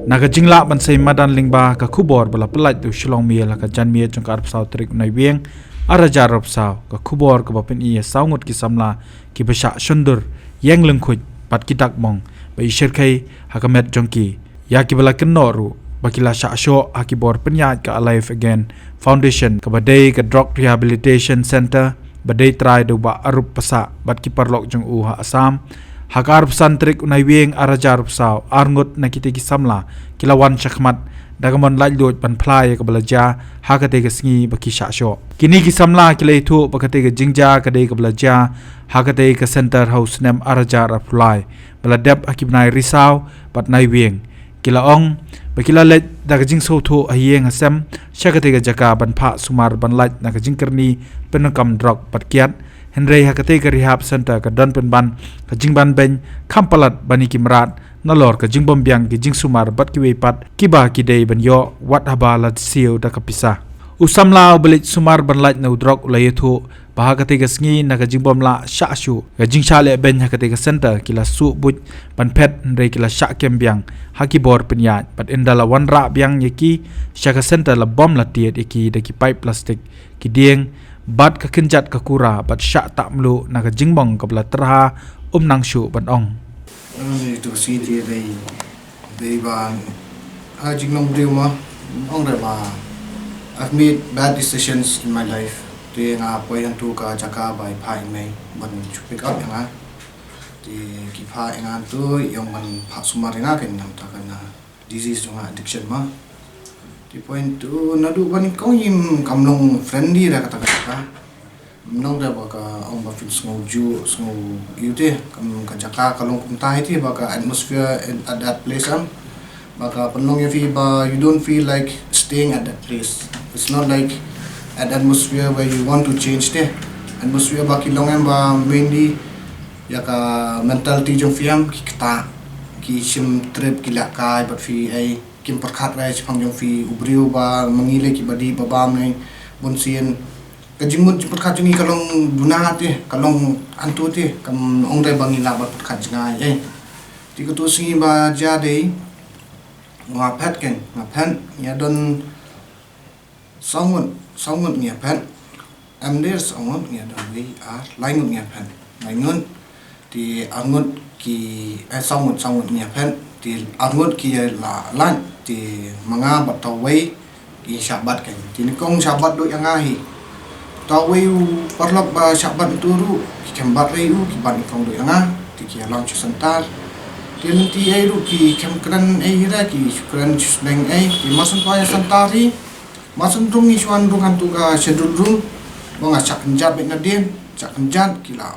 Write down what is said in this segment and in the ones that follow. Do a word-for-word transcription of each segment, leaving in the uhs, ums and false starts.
Na ka jinglah ban sei madan lyngba ka khubor ba la pyllait da u Shillong Mail ha ka janmiet jong ka arphew saw tarik u Naiwieng ar hajar arphew saw, ka khubor kaba pyni ïa saw ngut ki samla kiba shah shondur, ïeng lyngkhuid bad ki dak mong ba i shyrkhei ha ka met jong ki, ïa kiba la kynnoh ruh ba ki la shah shoh ha ki bor pynïaid ka Alive Again Foundation, kaba dei ka Drug Rehabilitation Center ba dei trai da u Bah Arup Passah bad ki paralok jong u ha Assam. Ha ka arphew san tarik u Naiwieng ar hajar arphew saw, ar ngut na kitei ki samla ki la wan shakhmat da ka mon laitluid ban phla ïa kaba la jia ha katei ka sngi ba ki shah shoh. Kine ki samla ki la ïathuh ba katei ka jingjia ka dei kaba la jia ha katei ka center ha u snem ar hajar arphew lai, ba la dep ha ki bnai Risaw bad Naiwieng. Ki la ong ba ki la leit da ka jingsngewthuh ha ïing ha sem sha katei ka jaka ban phah sumar ban lait na ka jingkyrni pyndonkam drok bad kiad. Hynrei ha katei ka rehab center ka don pynban ka jingbanbeiñ kham palat ban ïa ki mrad, nalor ka jingbym biang ki jingsumar bad kiwei pat kiba ki dei ban ïoh wat haba la siew da ka pisa. U samla uba leit sumar ban lait na u drok u la ïathuh ba ha katei ka sngi na ka jingbym lah shah shuh ka jingshah lehbeiñ ha katei ka center, ki la suh buit ban phet, hynrei ki la shah kem biang ha ki bor pynïaid bad ynda la wanrah biang ïa ki sha ka center, la bom la tied ïa ki da ki paip plastik, ki dieng bad ka kynjat ka kura bad shah tah mluh na ka jingmong kaba la tyrha um nang shuh ban ong. Ani tu si ti dei dei ba ha jinglong briew ma ong dei ba I've made bad decisions in my life. Te nga poi hangtu ka jaka ba i phah i mei ban shu pick up ïa nga. Te ki phah ïa nga tu ïong ban phah sumar ïa nga, kan nam ta kan disease jong nga addiction ma. Te poi tu naduh ban kong im kam long friendly da kata kata. Nong da ba ka ong ba phin sngew ju sngew ïu te kam ka jaka ka long kumta hi te ba ka atmosphere in, at that place am ba ka pynlong ïa phi ba you don't feel like staying at that place. It's not like an atmosphere where you want to change te. Atmosphere ba ki long em ba mainly ïa ka mentality jong phi am ki kata ki shim trip ki lehkai bad phi ei kim pyrkhat re shaphang jong phi u briew ba mangi le ki ba dih ba bam ne bun sien. Ka jingmut jingpyrkhat jong ngi ka long duna te, ka long antu te, kam ong dei ba ngi lah ban pyrkhat jngai, eh. Te ka tu sngi ba ja dei, nga phet ken, nga phet, nga don saw ngut, saw ngut ngi phet. Em dei saw ngut ngi don wei ar, lai ngut ngi phet. Lai ngut, te ar ngut ki, eh, saw ngut, saw ngut ngi phet. Te ar ngut ki la lait, te ma nga bad tawei, ki shah bat ken. Te nyngkong shah bat duh ïa nga hi. Tawei u paralok ba shah bat tu ruh, ki khem bat rei u, ki bat nyngkong duh ïa nga, te ki ïalam sha center. Te lynti ei ruh ki khem kren ei hi ra, ki shu kren shu sneng ei, te mar shen poi ïa center hi. Mar shen rung ngi shu wan rung hangtu ka schedule room. Ba nga shah kynjat beit nadien, shah kynjat ki la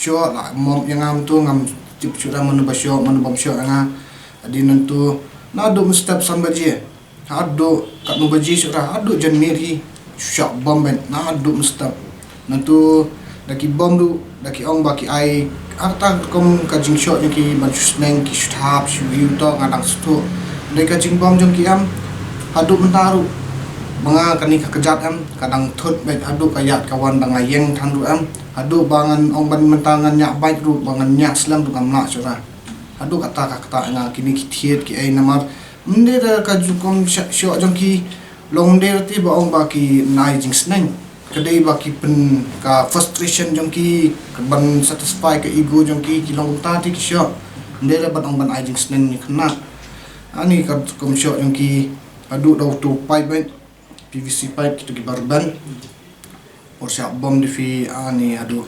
Shuh la mom ïa nga mynta ngam tip shuh da mano ba shuh mano bym shuh ïa nga. Hadien nangtu naduh mynstep san baje haduh katno baje shuh da haduh janmiet hi. Shuh bom ben naduh mynstep. Nangtu da ki bom ruh da ki ong ba ki ai arta kum ka jingshoh jong ki ban shu sneng ki shu thap shu ïu to nga dang shu thuh. Dei ka jingbom jong ki em haduh mynta ruh ba nga kane ka kjat em ka dang thut beit haduh ka ïaid ka wan da nga ïeng than ruh em. Haduh ba ngan ong ban mynta ngan ñiah bike ruh ba ngan ñiah slem ruh ngam lah shuh ra. Haduh kata ka kata nga kine ki thied ki ei namar mynde da ka jingkom shoh jong ki long mynde da te ba ong ba ki nai jingsneng. Ka dei ba ki pyn ka frustration jong ki ban satisfy ka ego jong ki ki long kumta te ki shoh. Mynde da ban ong ban ai jingsneng ni khynnah. Ani ka jingkom shoh jong ki haduh da uto pipe beit. P V C pipe kito ki barban. Por shah bom da phi ani haduh.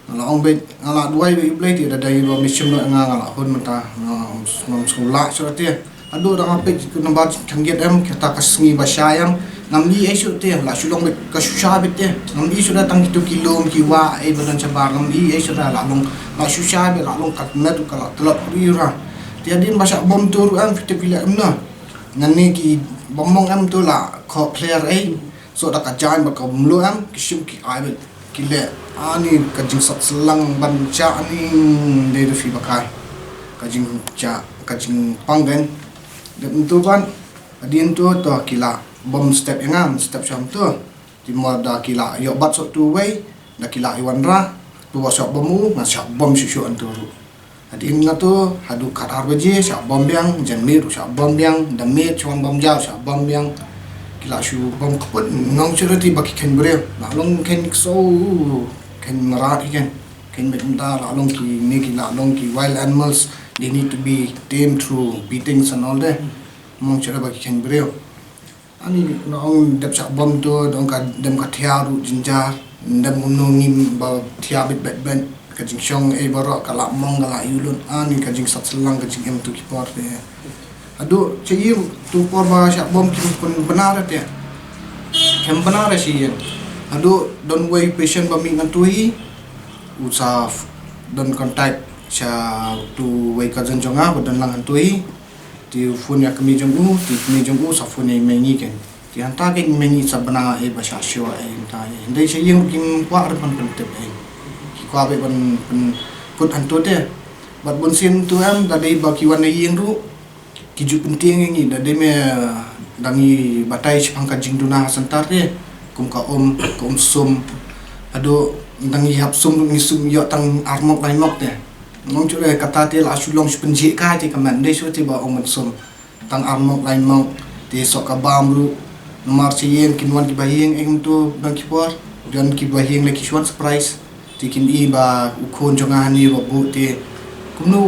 Nga la ong beit nga la duwai beit U Blei te da dei ba me shim noh nga nga la hun mynta ngam sngewlah shuh te. Haduh da nga peit ki nambar khyndiat em kita ka sngi ba shai em. Ngam ïohi ei shuh te la shu long beit ka shu shai beit te. Ngam ïohi shuh da tang kito ki lum ki wah ei ba don shabar ngam ïohi ei shuh da la long la shu shai beit la long ka met ka la tlot ri ra. Te hadien ba shah bom tu ruh em phi te phi leh em na. Ngan ni ki bym mong em tu la khoh phler ei. So da ka jaiñ bad ka mluh em ki shim ki ai bad ki leh ani ka jingsat slang ban cha ani dei da phi ba kai ka jingcha ka jingpang kan. Dep ntu ban adien tu to ki la bom step ïa nga step sham tu. Ti mo da ki la ïoh bat so tu wei da ki la i wan ra tu wa shop bom u nga shop bom shu shu an tu ru. Dien na to haduh khatar baje shah bom biang, janmiet ruh shah bom biang, da miet shuwa bom jaw shah bom biang. Ki la shu bom kput, nong shu reti ba ki khein briew. La long khein kso, khein mrad ki khein. Khein beit mynta la long ki ne ki la long ki wild animals. They need to be tamed through beatings and all that. Nong shu ba ki khein briew. Ani nong dep shah bom to, dong ka dem ka thia ruh jinjar. Dem kumno ngim ba thia beit beit beit. Ka jingshong ei baroh ka la mong ka la ïulut. Ani ka jingsat slang ka jingim to ki por te. Haduh sha ïing to por ba shah bom kim pynbna re te. Kim bna re sha ïing. Haduh don wei patient ba mih ngan to hi. U sa f-, don contact sha to wei cousin jong nga ba don lang ngan to hi. Te u phone ïa kmie jong u, te kmie jong u sa phone ïa i mei ngi ken. Te hangta ken i mei ngi sa bna ei ba shah shuh ei hangta ei. Hynrei sha ïing kim kwah re ban pyntip ei. Ki kwah beit ban pynkut hangto te. Bad bun sien to em da dei ba ki wan na ïing ruh. Ki ju pyntieng ïa ngi da dei me da ngi batai shaphang ka jingduna ha center te. Kum ka um, ka um sum. Haduh da ngi hap sum ruh ngi sum ïoh tang ar mok lai mok te. Nong shu re kata te la shu long shu pynjih kai te ka man dei shu te ba ong ban sum. Tang ar mok lai mok te sok ka bam ruh. Namar sha ïing kin wan ki bahaïing ei kumto dang ki por. Don ki bahaïing la ki shu wan surprise. Te kin i ba u khun jong nga hangne ba buh te. Kumno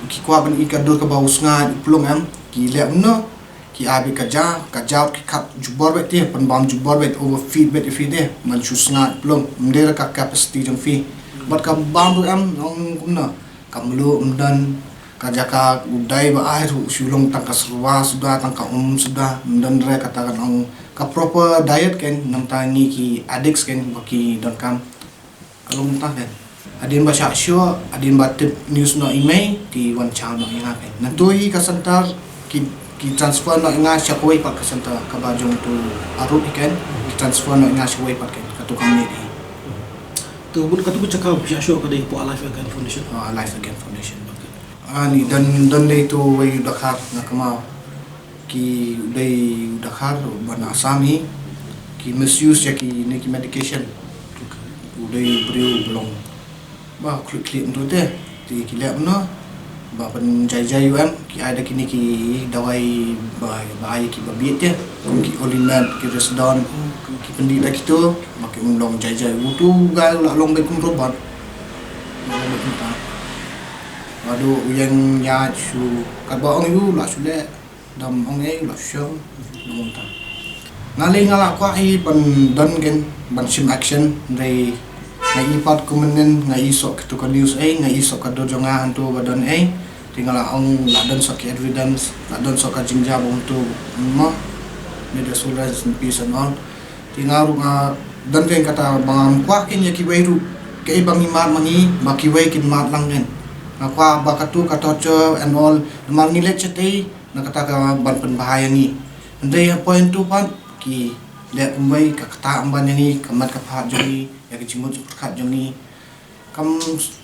ki kwah ban i ka dur kaba u sngaid u plung em. Ki leh kumno. Ki ai beit ka ja, ka ja ki khat jubor beit te, pynbam jubor beit, overfeed beit ïa phi te. Man shu sngaid plung, ym dei re ka capacity jong phi. Bad ka bam ruh em, ong kumno. Ka mluh ym don, ka jaka u dai ba ai ruh shu long tang ka syrwa suda, tang ka um suda, ym don re kata kan ong ka proper diet ken, nangta ngi ki addicts ken ba ki donkam. Ka long mynta ken. Hadien ba shah shuh, hadien ba tip news noh i mei, ki wan shaw noh ïa nga ken. Nangto hi ka center, ki, ki transfer noh ïa nga sha kawei pat ka center, kaba jong uto u Arup hi ken, ki transfer noh ïa nga sha kawei pat ken, kato ka miet hi. To, bun kato ka jaka ba shah shuh ka dei hapoh Alive Again Foundation. Ah, Alive Again Foundation. Ani don, don dei uto uwei u dkhar nga kynmaw. Ki u dei u dkhar ba na Assam hi, ki misuse ïa kine ki medication. U dei u briew ba long ba khlieh khlieh mynta te. Te ki leh kumno ba pynjai jai u em, ki ai da kine ki dawai ba, ba ai ki ba bieit te. Kum ki Olimed, ki Risdone, ki pyndih da kito ba ki um long jai jai. Uto u guy u la long beit kum robot. U la long beit kumta. Haduh u ïeng ïaid shu, katba ong ïa u la shu leh. Dam ong ei la shong. Nong ta. Nga lei nga la kwah i ban don ken ban shim action, hynrei nga i pat kumne nga i sok kito ka news ei, nga i sok ka dur jong nga hangto ba don ei. Te nga la ong la don sok ki evidence, la don sok ka jingjia ba hangto mo. May the soul rest in peace and all. Te nga ruh nga don ken kata ba ngam kwah ken ïa kiwei ruh. Kaei ba ngi mad ma ngi, ba kiwei kin mad lang ken. Nga kwah ba kato ka torture and all, namar ngi leit shatei, na kata ka ban pynbha ïa ngi. Hynrei ha point tu pat, ki leh kumwei ka kata ym ban ïa ngi, ka mat ka phad jong ngi, ïa ka jingmut jingpyrkhat jong ngi. Kam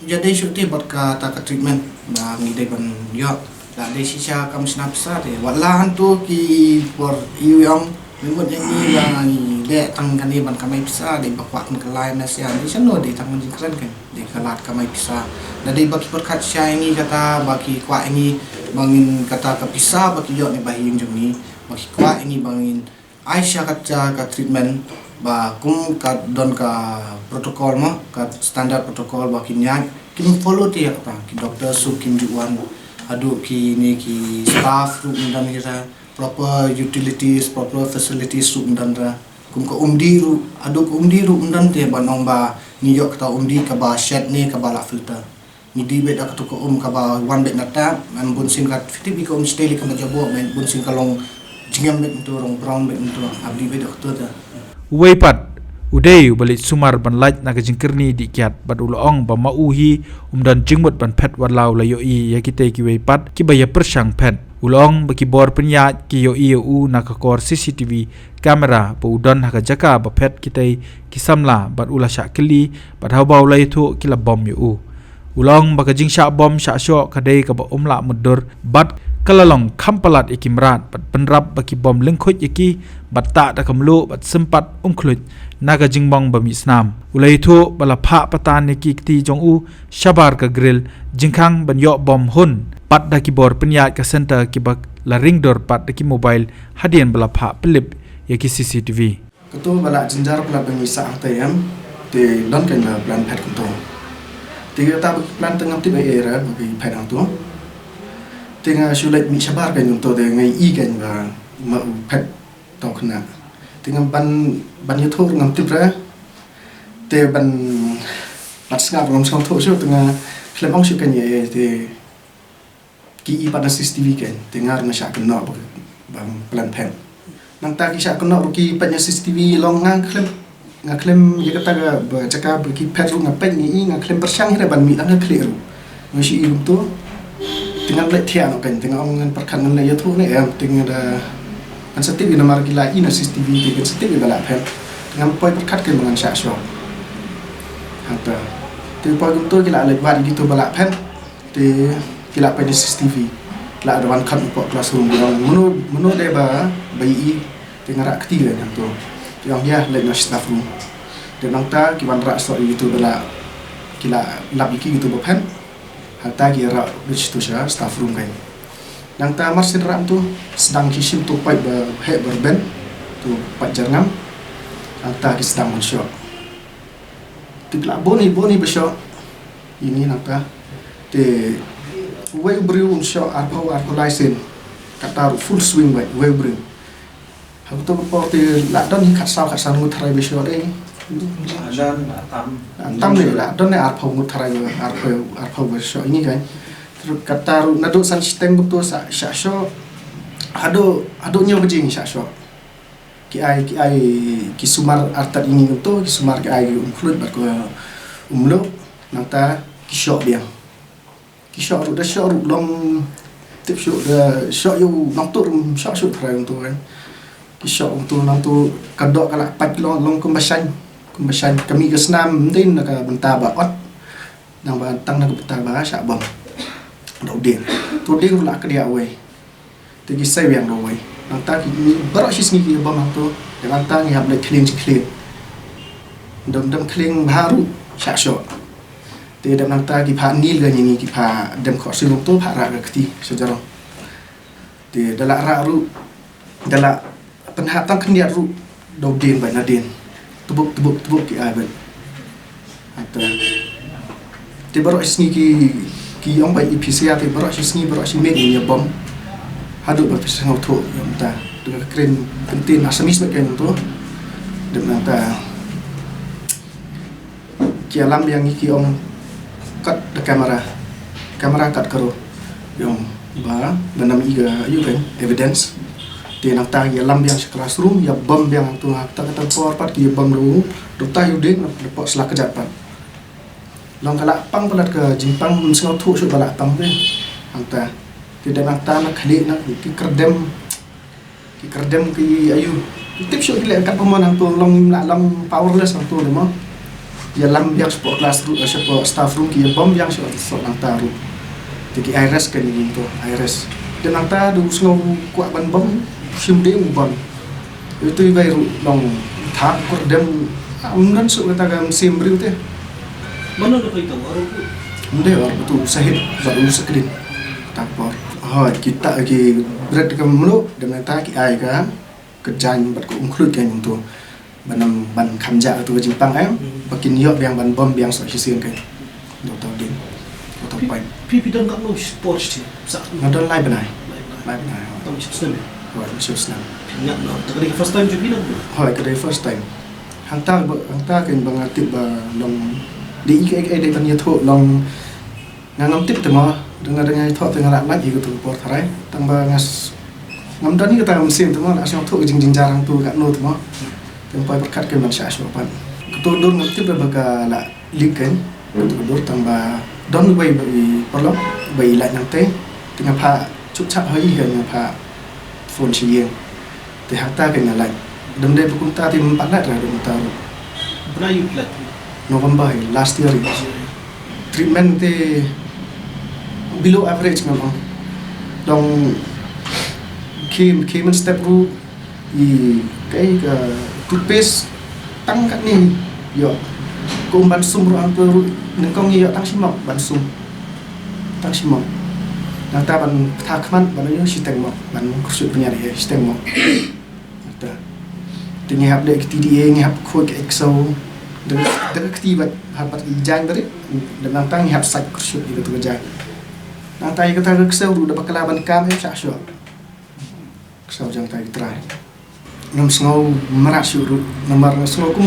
ïadei shuh te bad kata ka treatment ba ngi dei ban ïoh. La dei shisha kam shna pisa te. Wat la hangto ki por ïu ïong, ngi mut ïa ngi ba ngi leh tang kane ban kamai pisa, dei ba kwah kan ka lai na sia, dei shano dei tang ban jingkren kan. Dei ka lad kamai pisa. Da dei ba ki pyrkhat sha ïa ngi kata ba ki kwah ïa ngi ba ngin kata ka pisa ba ki ïoh ne ba ïing jong ngi. Ba ki kwah ïa ngi ba ngin ai sha kata ka treatment ba kum ka don ka protocol mo, ka standard protocol ba kin ïaid. Kin follow te ïa kata ki doctor suk kin ju wan. Haduh kine ki staff ruh ym don ïa ra proper utilities, proper facilities ruh ym don ra. Kum ka umdih ruh, haduh ka umdih ruh ym don te ban ong ba ngi ïoh kata umdih kaba shet ne kaba la filter. Ngi dih beit da kato ka um kaba wan beit na tap, em bun sien ka fitip ïa ka um shatei lei kaba jaboh, em bun sien ka long jingem beit mynta, rong brown beit mynta, hap dih beit da kato te. Uwei pat u dei uba leit sumar ban lait na ka jingkyrni dih kiad bad u la ong ba ma u hi um don jingmut ban phet wat la u la ïohi ïa kitei kiwei pat kiba ïa pyrshang phet. U la ong ba ki bor pynïaid ki ïohi ïa u na ka kor C C T V camera ba u don ha ka jaka ba phet kitei ki samla bad u la shah kylli bad haba u la ïathuh ki la bom ïa u. U la ong ba ka jingshah bom shah shoh ka dei kaba um lah mutdur bad ka la long kham palat ïa ki mrad bad pynrap ba ki bom lyngkhuid ïa ki bad tah da ka mluh bad sympat um khluid na ka jingmong ba mih snam. U la ïathuh ba la phah patan ïa ki kti jong u shabar ka grill jingkhang ban ïoh bom hun, pat da ki bor pynïaid ka center kiba la ring dur pat da ki mobile hadien ba la phah pynlip ïa ki C C T V. Kato ba la jynjar palat ba ngi sah hangta em, te don kein ba plan phet kumto. Te kata ba ki plan te ngam tip ei ei ruh ba ki phet hangto. Te nga shu leit mih shabar kein kumto te nga ïohi kein ba ma u phet tang khynnah. Te ngam ban, ban ïathuh ruh ngam tip ruh. Te ban pat sngap ruh ngam sngewthuh shuh te nga khlem ong shuh kein ei ei te ki i pat na C C T V kein, te nga ruh nga shah kynnoh ba, ba plan phet. Nangta ki shah kynnoh ruh ki peit na C C T V long nga khlem, nga khlem ïa kata ka ba jaka ba ki phet ruh nga peit ngi i nga khlem pyrshang hi re ban mih tang ka khlieh ruh. Nga shu i kumto. Te ngan leit thiah noh kein, te nga ong ngan pyrkhat ngan leit ïathuh ne em, te nga da ngan sa tip ïa namar ki la i na C C T V te ngan sa tip ïa ba la phet. Te ngan poi pyrkhat kein ba ngan shah shoh. Hangta. Te poi kumto ki la leit wad ïa kito ba la phet. Te ki la peit na C C T V. Ki la da wan khot hapoh classroom, ki ong mano, mano de ba, ba ïohi. Te nga rah kti kein hangto. Ki ong ïa leit na staff room. Te nangta ki wan rah soh ïa kito ba la, ki la lap ïa ki kito ba phet. Hangta ki rah beit shito sha staff room kein. Nangta mar shu rah to sdang ki shim to paip ba heh ba rben. To paip jyrngam. Hangta ki sdang ban shoh. Te ki la bun hi bun hi ba shoh. Ïa ngi nangta. Te uwei u briew un shoh arphew arphew lai sien. Kata ruh full swing beit uwei u briew. Ha kato ka por te la don hi khatsaw khatsan ngut tharai ba shoh dei. La don, la tam. La tam ne, la don ne arphew ngut tharai ba, arphew, arphew ba shoh ïa ngi kein. Te ruh kata ruh naduh san shiteng kumto sa, shah shoh. Haduh, haduh hynñiew baje ngi shah shoh. Ki ai, ki ai, ki sumar artat ïa ngi kumto, ki sumar ki ai ki um khluid bad ka um luh, nangta ki shoh biang. Ki shoh ruh da shoh ruh long tip shuh da shoh ïa u nongtuh ruh shoh shuh tharai kumto kein. Ki shoh kumto nangto ka doh ka la pait long, long kumba shaiñ, kumba shaiñ ka mih ka snam ym dei na ka bynta ba ot. Nang ba tang na ka bynta ba shah bom. Da u dieng. To dieng ruh la kdiah uwei. Te ki sei biang da uwei. Nangta ki baroh shi sngi ki bom hangto. Te nangta ngi hap leit khlieng shi khlieng. Dang dang khlieng bha ruh shah shoh. Te dang nangta ki phah nil ka ïa ngi ki phah dem khohsiew hangto phah rah ka kti sha jrong. Te da la rah ruh da la pynhap tang khyndiat ruh da u dieng beit na dieng. Tbuk tbuk tbuk ki ai beit. Hangta. Te baroh shi sngi ki, ki ong beit i phi sha te baroh shi sngi baroh shi miet ngi ïa bom. Haduh ba phi sngewthuh ïa mynta. Te ka kren kyntien Assamese beit kein to. Dep nangta. Ki ïalam biang ïa ki ong kat da camera. Camera kat karo. Ïa ong ba, ba nam i ka, ïa ka evidence. Te nangta ïalam biang sha classroom, ïa bom biang hangto ha kata kata por pat ki ïa bom ruh. Dota ïa u dieng, na, na pok sla kjat pat. Long ka la pang palat ka jingpang, ym sngewthuh shuh ba la pang te. Hangta. Te da nangta na khlieh na ki kyrdem. Ki kyrdem ki ayu. Tip shuh ki leh kat pamon hangto long im lah long powerless hangto ne mo. Ïalam biang shapoh class room, eh, shapoh staff room ki ïa bom biang shapoh nangta ruh. Te ki ai rest kein hangto, ai rest. Te nangta da u sngew kwah ban bom, shim dieng u bom. Ïa tu iwei ruh long thap kyrdem, ah, ym don shuh kata ka mynsiem briew te. Mano da phi tang, aro ku? Ym dei, aro tu u Sahid bad u Saklin. Tang por. Hoi, kita ki bret ka mluh, da mynta ki ai ka, ka jaiñ bad ka um khluit ka hangto. Ban ym, ban kham jah tu ka jingpang em, ba kin ïoh biang ban bom biang soh shisien ka. Doktor Ding. Doktor Pine. Phi, phi don katno por shi sa? Nga don lai bnai. Lai bnai. Lai bnai, hoi. Tang shi snem. Hoi, shi snem. Phi ngat no. Ta ka dei ka first time jong phi na? Hoi, ka dei first time. Hangta ba, hangta kein ba nga tip ba long dei ïa kaei kaei dei ban ïathuh long nga ngam tip te mo, dang nga dang ïathuh te nga la lait ïa ka tu ka por tharai. Tang ba nga s-, ngam don ïa kata ka mynsiem te mo, la sngewthuh ka jingjynjar hangtu katno te mo. Te nga poi pyrkhat kein ban shah shuwa pat. Kato ka dur ngam tip ba ka la leak kein. Kato ka dur tang ba don uwei ba i paralok ba i lait nangtei. Te nga phah chup chap ha i kein, nga phah phone sha ïing. Te hangta kein nga lait. Dang dei ba kumta te ym pat lait re dang kumta ruh. Bnai aïu lait? November hi, last year hi. Treatment te below average nga ong. Dang khie, khie mynstep ruh i, kaei, ka toothpaste tang katne ïoh. Ka um ban sum ruh, hangto ruh nyngkong ngi ïoh tang shi mok ban sum. Tang shi mok. Nangta ban pynthah khmat ban ïoh shiteng mok, ban kyrshuh pynïar ïa shiteng mok. Te, te ngi hap leh ka T D A, ngi hap khuid ka ksew. Da, da ka kti bad, hap bad i jaiñ bad rit. Da nangta ngi hap sait kyrshuh ïa kata ka jaiñ. Nangta ïa kata ka ksew ruh da bakla ban kam em shah shuh. Ksew jong ta ki trai. Ngam sngew mrad shuh ruh, namar nga sngew kum,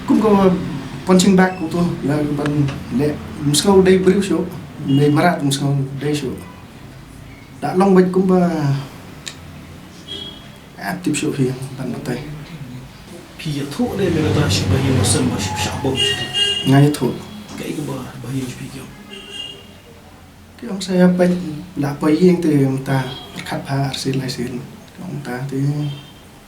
kum ka punching bag kumto, la ban leh, ngam sngew dei briew shuh, dei mrad ngam sngew dei shuh. Da long beit kumba, ah, tip shuh hi ban batai. Phi ïathuh ne me kata shi bahaïing ba sem ba shah bom? Nga ïathuh. Kaei kaba bahaïing phi ki ong? Ki ong sa ïa peit la poi ïing te mynta pyrkhat bha arsien laisien. Ki ong ta te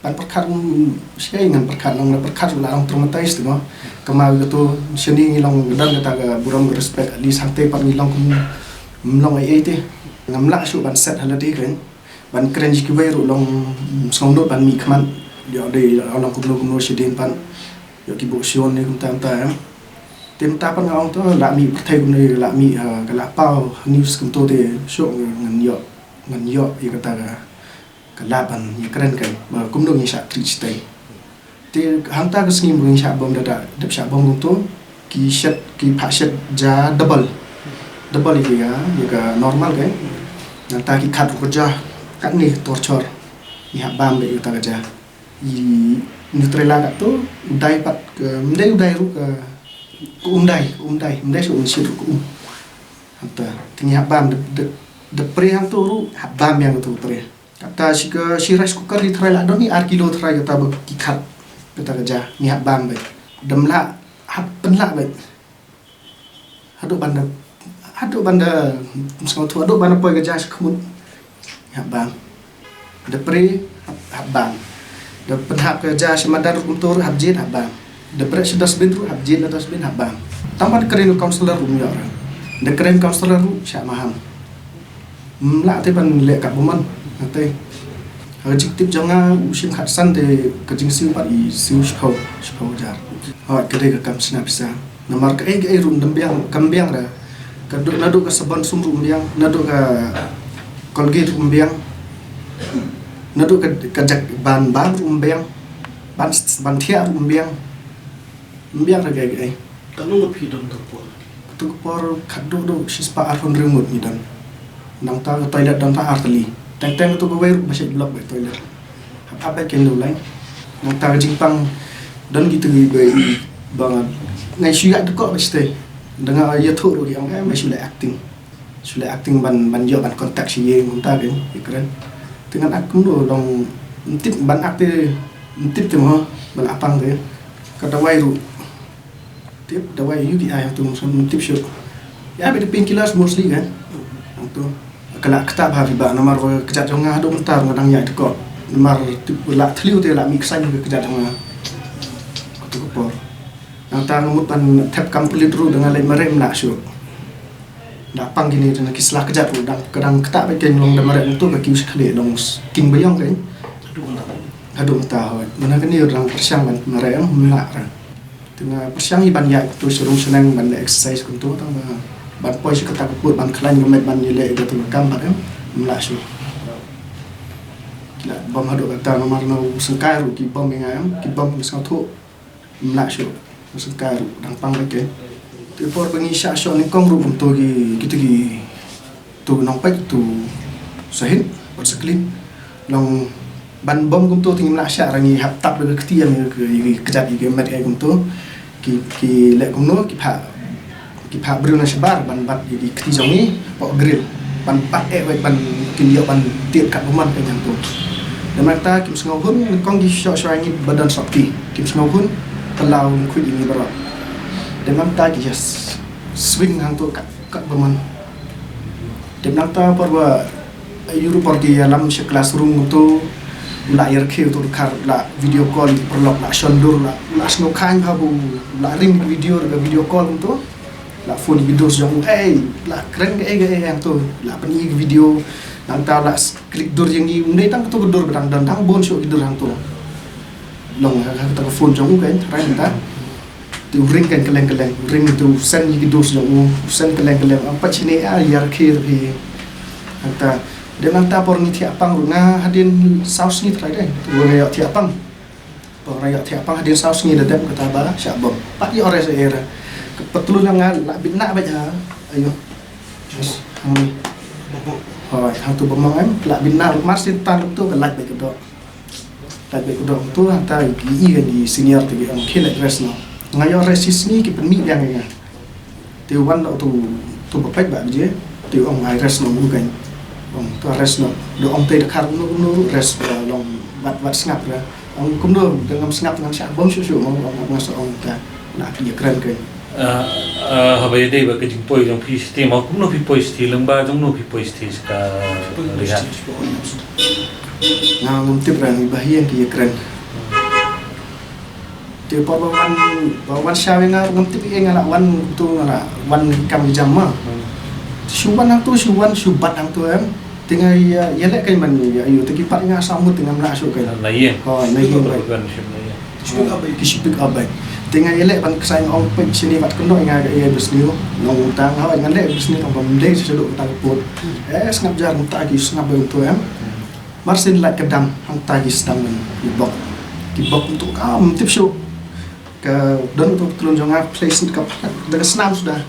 pan pyrkhat, mm, shi ngan pyrkhat, long la pyrkhat la long traumatized te mo. Kynmaw ïa kato shane ngi long, don kata ka burom ka respect, at least hangte pat ngi long kum ym long ei ei te. Ngam lah shuh ban set ha lade kren. Ban kren ïa kiwei ruh long, mm, sngew nud ban mih khmat. Ïoh dei long kumno kumno shadien pat. Ïoh ki bok shuh ne kumta kumta em. Te mynta pat nga ong to la mih pyrthei kumne, la mih, ah, ka la paw news kumto te shuh ngan ïoh, ngan ïoh ïa kata ka, ka lad ban ïakren kan ba kumno ngi shah treat shatei. Te hangta ka sngi ba ngi shah bom da, da dep shah bom kumto, ki shet, ki phah shet ja double. Double ïa ka, ïa ka normal kan. Nangta ki khat ruh ka ja katne torture. Ngi hap bam beit ïa kata ka ja. I Nutrela katto, u dai pat ka, ym dei u dai ruh ka, ka um dai, ka um dai, ym dei shuh, um shit ruh ka um. Hangta, te ngi hap bam, da, da, da pre hangto ruh, hap bam ïa kato pre. Kata shi ka, shi rice cooker hi tharai la don hi ar kilo tharai kata ba ki khat, kata ka ja, ngi hap bam beit. Da ym lah, hap pynlah beit. Haduh ban da, haduh ban da, ym sngewthuh, haduh ban da poi ka ja sha khmut. Hap bam. Da pre, hap, hap bam. Da pynhap ka ja sha madan ruh kumto ruh hap jied, hap bam. Da bret sha dustbin ruh hap jied na dustbin, hap bam. Tang ban kren councillor ruh ym ïoh re. Da kren councillor ruh shah maham. Ym lah te ban leh katba mon, nga te. Ha ka jingtip jong nga u shim khatsan te ka jingsiew pat i siew shiphew, shiphew hajar. Hooid, ka dei ka kam shna pisa. Namar kaei kaei ruh ym biang, kam biang re. Ka dei naduh ka sabon sum ruh ym biang, naduh ka Colgate ruh ym biang. Naduh ka, ka jak ban bam ruh ym biang. Ban, ban thiah ruh ym biang. Ym biang re kaei kaei. Katno ngut phi don kato ka por? Kato ka por khatduh duh shispah arphew hynriew ngut ngi don. Nangta ka toilet don tang ar tylli. Teng teng kato kawei ruh ba shait block beit toilet. Hap hap beit kein da u lain. Nangta ka jingpang don kito kiba, ba nga, nga shu ïaid dkoh beit shatei. Da nga ïathuh ruh ki ong, eh, me shu leh acting. Shu leh acting ban, ban ïoh ban contact sha ïing kumta kein, ïakren. Te ngan act kumno long, ym tip ban act te, ym tip te mo, ban act pang te. Ka dawai ruh. Tip dawai U T I hangto, ym tip shuh. Ïa beit da painkillers mostly kan. Hangto. Ka la ktah bha phi bah, namar ba ka kjat jong nga haduh mynta nga dang ïaid dkoh. Namar tip la thliew te la mih ksain ka kjat jong nga. Kato ka por. Nangta nga mut ban thep kam pulit ruh da nga leit mareh ym lah shuh. Da pang kine da ki sla kjat ruh dang, ka dang ktah beit kein, long da mareh hangto ka kiew sha khlieh long s-, king ba ïong kein. Haduh mynta hooid. Mynta kane ruh dang pyrshang ban mareh ym lah re. Te nga pyrshang hi ban ïaid kumto sha rung sha neng ban leh exercise kumto tang ba ban poi sha kata ka pud ban khlaiñ ka met ban ïaleh ïa kato ka kam pat em. Ym lah shuh. Ki la bom haduh katta namar na u syngkai ruh ki bom ïa nga em, ki bom, nga sngewthuh. Ym lah shuh. U syngkai ruh dang pang beit kein. Te por ba ngi shah shoh nyngkong ruh kumto ki, kito ki, to nongpeit, to Sahid bad Saklin. Long ban bom kumto te ngim lah shah, ra ngi hap tap da ka kti ïa ki, ki kjat ïa ki met ïa kumto. Ki, ki leh kumno, ki phah, ki phah briew na shabar ban bat ïa ki kti jong ngi hapoh grill. Ban bat eh wei ban kin ïoh ban tied katba mon kein hangto. Te mynta kim sngewhun, nyngkong ki shoh shuwa ïa ngi ba don sopti. Kim sngewhun, te la u lyngkhuid ïa ngi baroh. Te mynta ki ïa swing hangto kat, katba mon. Te mynta por ba ïa ruh por ki ïalam sha classroom to, u la ïarkhie uto u dkhar, u la video call ïa ki paralok, u la shon dur, u la, u la sngewkhaiñ bha ba u la ring video, da ka video call kumto. La phone ïa ki dost jong u, "Ei, la kren kaei kaei hangto, la pyni ka video." Nangta la klik dur ïa ngi, ym dei tang kato ka dur ba dang don, dang bun shuh ki dur hangto. Long ha kata ka phone jong u kan, tharai nangta. Te u ring kan kylleng kylleng, u ring te u send ïa ki dost jong u, u send kylleng kylleng, ong pat shane, ah, ïa rakhe rakhe. Nangta, dei nangta por ngi thiah pang ruh nga hadien saw sngi tharai dei, te nga ïoh thiah pang. Por nga ïoh thiah pang hadien saw sngi da dep kata ba shah bom. Pat ïoh rest ïa era. Ka patlun nga la bit na bad ha. Ayo. Hangni. Hoi, hangtu ba mong em, la bit na mar sien tan tu ka lait bad ka doh. Lait bad ka doh tu hangta i i kan i senior te ki ong khie leit rest noh. Nga ïoh rest shi sngi ki pynmih biang ïa nga. Te wan da utu, utu ba peit ba je, te ong ai rest noh u kan. Ong to rest noh. Da ong te da khar no no rest, eh, long wat wat sngap ra. Ong kumno da ngam sngap ngam shah bom shuh shuh, ong ong nga sa ong ta na ki ïa kren kan. Ah, ah, haba ïadei bad ka jingpoi jong phi shatei mo, kumno phi poi shatei, lyngba jong no phi poi shatei sha ka rehab? Nga ngam tip ra, ngi ba hi ïa ki ïa kren. Te por ba wan, ba wan shaw ïa nga ngam tip ïa nga la wan tu, nga la wan kam jam ma. Hmm. Shu wan hangtu, shu wan, shu bat hangtu em. Te nga ïa, ïaleh kan ban ïa, ïa, te ki pat ïa nga saw ngut te ngam lah shuh kan. Na ïing. Oh, na ïing. Ki shu pick up bad. Te nga ïaleh ban ksai ong peit shane bad kynnoh ïa nga ka ïa ba sniew. Nongtang ha nga leh ba sniew tang ba ym dei sha dok tang put. Eh, sngap jar mynta ki sngap bad tu em. Mar sien lait ka dam hangta ki sdang ban ki bok. Ki bok tu kam tip shuh. Ka don tu tlun jong nga place ka pha da ka snam suda.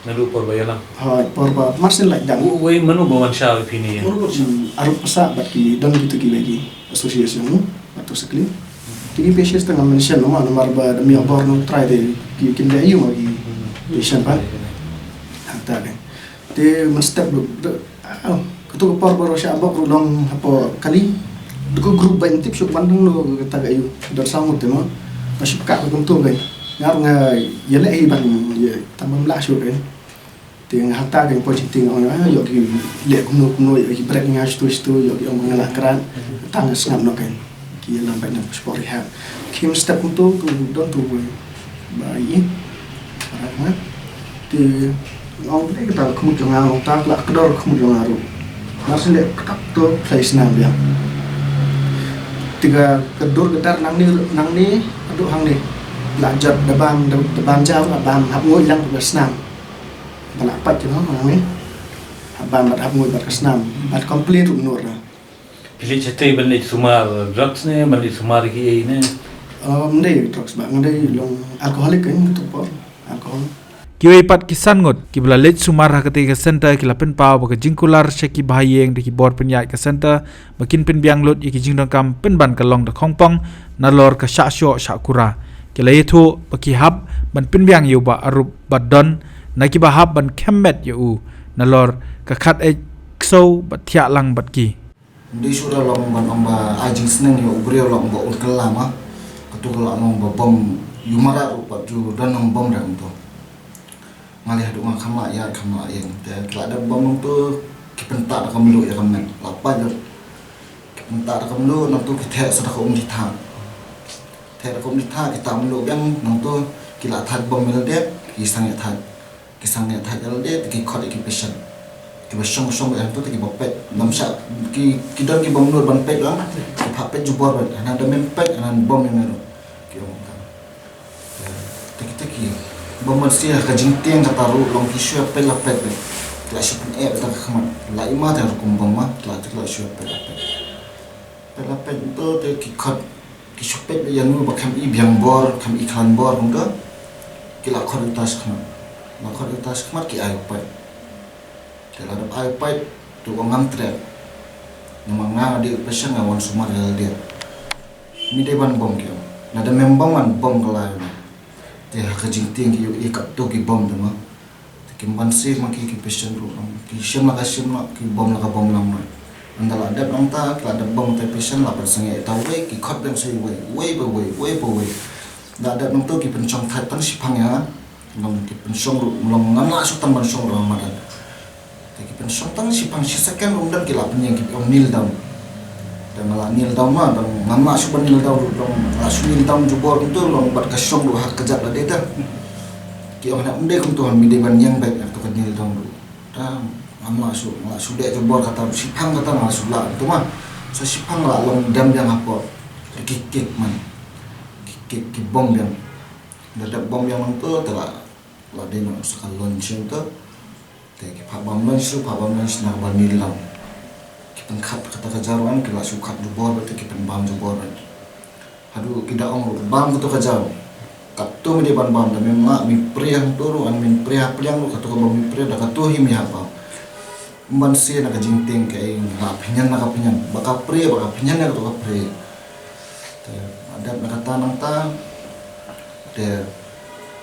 Naduh por ba ïalam. Ha, por ba mar sien lait dam. Uwei mano ba wan shaw ïa phi ne ïa? Hmm, arup pasa bad ki don kitu ki lagi association no, bad tu sekali. Ki ki patients tang mention nama namar ba da miak bor nong try de ki kin de ayu ma ki patient ba. Hangta de. Te man step du. Ah, katu ka por baroh shah bok ruh long hapoh kali. Dei ka group ba ngam tip shuh wan dang no kata ka ayu. Don saw ngut te mo. Nga shu ka ka kumtu ka. Nga ruh nga ïaleh hi ban ïa tang bym lah shuh ka. Te nga hangta ka poi shatei nga ong, ah, ïoh ki leh kumno kumno, ïoh ki break nga shatu shatu, ïoh ki ong ba nga lah krat. Tang nga sngap noh ka. Ki ïalam bad nga poi sha rehab. Kim step kumtu, tu don tu ba ïa. Para nga. Te nga ong, eh, kata ka khmut jong nga, ong ta ka la kdor ka khmut jong nga ruh. Mar sien leh kata tu khlei snam biang. Te ka, ka dur ka dar nangne, nangne haduh hangne. La jot da bam, da, da bam jaw, da bam hap ngoi lang ka snam. Ba la pait ki no nangne. Hap bam bad hap ngoi bad ka snam. Bad complain ruh noh ra. Phi leit shatei ban leit sumar drugs ne, ban leit sumar kiei ne? Ym dei drugs ba, nga dei long alcoholic ka ïa nga tu por. Alcohol. Kiwei pat ki san ngut kiba la leit sumar ha katei ka center ki la pynpaw ba ka jingkular sha ki bahaïing da ki bor pynïaid ka center ba kin pynbiang lut ïa ki jingdonkam pynban ka long da khongpong nalor ka shah shoh shah kura. Ki la ïathuh ba ki hap ban pynbiang ïa u Bah Arup Batdon na kiba hap ban khem met ïa u nalor ka khat eit ksew bad thiah lang bad ki. Ym dei shuh da long ban ong ba ai jingsneng ïa u briew long ba un kylla ma. Katu ka la long ba bom ïa u mrad ruh pat ju don nang bom rem to. Nga leh haduh nga kham lah ïaid kham lah ïeng te ki la dep bom nangtu ki pyntah da ka mluh ïa ka met la pait lut. Ki pyntah da ka mluh nangtu ki theh sa da ka um jithah. Theh da ka um jithah ki tah mluh biang nangtu ki la thait bom ïa lade ki sangeh thait. Ki sangeh thait ïa lade te ki khot ïa ki patient. Kiba shong shong ba ïa hangtu te kiba peit. Ngam shah ki, ki don ki bym nud ban peit lang. Ki phah peit jubor ban hana da mem peit hana bom ïa me ruh. Ki ong tang. Te kita ki bym ban sih ha ka jingtieng kata ruh long ki shu ïa peit la peit beit. Ki la shu pyneh beit tang ka khmat. La i ma te rukom bom ma ki la te ki la shu ïa peit la peit. Peit la peit to te ki khot ki shu peit beit ïa nu ba kham i biang bor kham i khlaiñ bor kumta. Ki la khot ïa uta shakhmat. La khot ïa uta shakhmat ki ai u peit. Te la dep ai u peit te u ong ngam treh. Namar nga nga dei u patient nga wan sumar ïa lade. Mi dei ban bom ki ong. Lada mem bom ngan bom ka lai na. Te ha ka jingtieng ki ïohi katto ki bom te ma. Te kim banse ma ki ki patient ruh nang. Ki shim la ka shim noh, ki bom la ka bom lang noh. Ynda la dep nangta, ki la dep bom te patient la pynsangeh ïa uta uwei, ki khot biang sa uwei, uwei ba uwei, uwei ba uwei. La dep nangta ki pynshong thait tang shiphang ïa nga. Long ki pynshong ruh, long ngam lah shuh tang ban shong ruh ha madan. Te ki pynshong tang shiphang shi second ruh ym don ki la pynïeng ki ong kneel down. Te nga la kneel down ma, dang ngam lah shuh ban kneel down ruh, dang la shu kneel down jubor kumtu, long bad ka shong ruh ha kjat lade te. Ki ong na ym dei kumto, me dei ban ïeng beit ïa kato ka kneel down ruh. Ta ngam lah shuh, ngam lah shuh leh jubor kata, shiphang kata ngam lah shuh lah kumto ma. Sa shiphang lah long dem biang hapoh. Ki kick man. Ki kick ki bom biang. Da dep bom biang nangto te lah, lah dei na sa ka lunge shuh to. Te ki phah bam lunge shuh, phah bam lunge shuh na ka ba kneel down. Ki pynkhat kata ka jaw ruh ki lah shu khat jubor beit, ki pynbam jubor beit. Haduh ki da ong ruh bam kato ka jaw. Kato me dei ban bam, da mem lah me prie hangto ruh, an mem prie ha pliang ruh, kato ka ba me prie da kato hi me hap bam. Ym ban siew na ka jingtieng kaei, la pynïan na ka pynïan, ba ka prie, ba ka pynïan na kato ka prie. Te la dep na kata nangta, te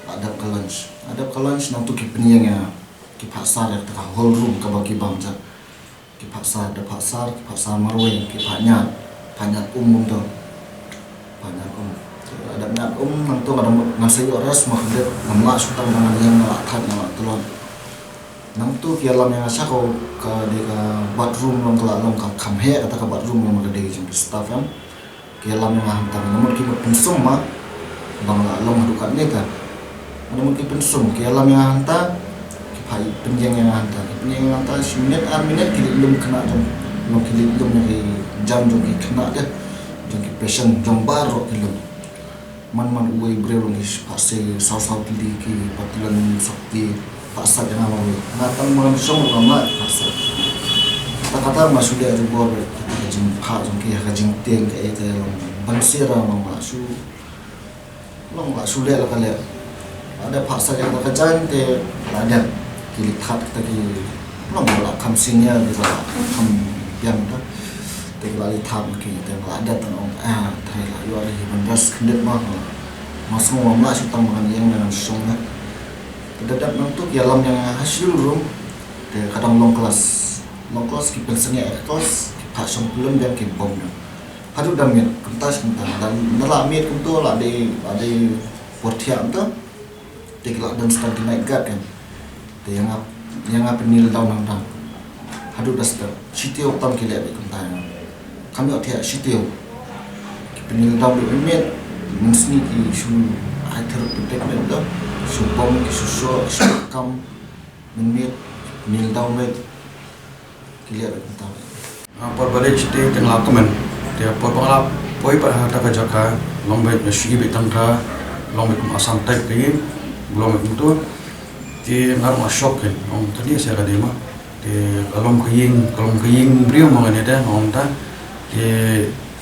la dep ka lunge. La dep ka lunge nangto ki pynïeng ïa, ki phah sar ïa kata ka whole room kaba ki bam ja. Ki phah sar, da phah sar, ki phah sar marwei, ki phah ñiad, phah ñiad um kumto. Phah ñiad um. Te la dep ñiad um nangto ka da mut ngan sa ïoh rest ma khyndiat, ngam lah shu tang ba ngan ïeng, nga lah thait, nga lah tlot. Nangto ki ïalam ïa nga sha ka, ka dei ka bathroom long, ka la long ka kham heh kata ka bathroom long, ka dei jong ki staff em. Ki ïalam ïa nga hangta, namar ki mut pynsum ma, ba nga la long haduh katne ta. Namar ki pynsum, ki ïalam ïa nga hangta, ki phah pynïeng ïa nga hangta, ki pynïeng ïa nga hangta, shi minit, ar minit ki leit lum khynnah jong, long ki leit lum ïa ki jam jong ki khynnah te, jong ki patient, jong baroh ki lum. Man man uwei u briew long ki phah sei saw saw tylli, ki phah tylli sopti, phah sat ïa nga marwei. Nga tang ba ngan shong ruh ngam lah phah sat. Kata kata nga shu leh jubor beit, kata ka jingphah jong ki, ka jingtieng kaei kaei long ban siew ruh ngam lah shu, ngam lah shu leh la ka leh. La dep phah sat ïa kata ka jaiñ te la dep ki leit thad kata ki, long ba la kham senior, ki la kham biang ta. Te ki la leit thad ma ki, te la dep tang ong, ah, te la ïoh ri ban rest khyndiat ma. Nga sngew ngam lah shu tang ba ngan ïeng, ngan shong na. Te da dep nangto ki ïalam ïa nga ha schedule room. Te ka dang long class. Long class ki pynsangeh ïa ka class, ki phah shong pyllew biang, ki bom biang. Haduh da miet, kumta shi kumta. Da la miet kumto, la dei, la dei por thiah kumta. Te ki la don stang ki night guard kan. Te ïa nga, ïa nga pyn-kneel down nangta. Haduh da step. Shi taïew tam ki leh beit kumta ïa nga. Kam ïoh thiah shi taïew. Ki pyn-kneel down beit mynmiet. Mynsngi ki shu ai thyrut protect beit to. Shu bom, ki shu shoh, shu kam. Mynmiet, kneel down beit. Ki leh beit kumta. Ah, por ba leit te tang la kmen. Te por ba nga la poi pat ha kata ka jaka, long beit na shu beit tang ka, long beit kum Assam type ka ïing, long beit kumto. Te nga ruh nga shock kan, ong kane sa ka dei ma. Te ka long ka ïing, ka long ka ïing briew ma kane te, ong ta. Te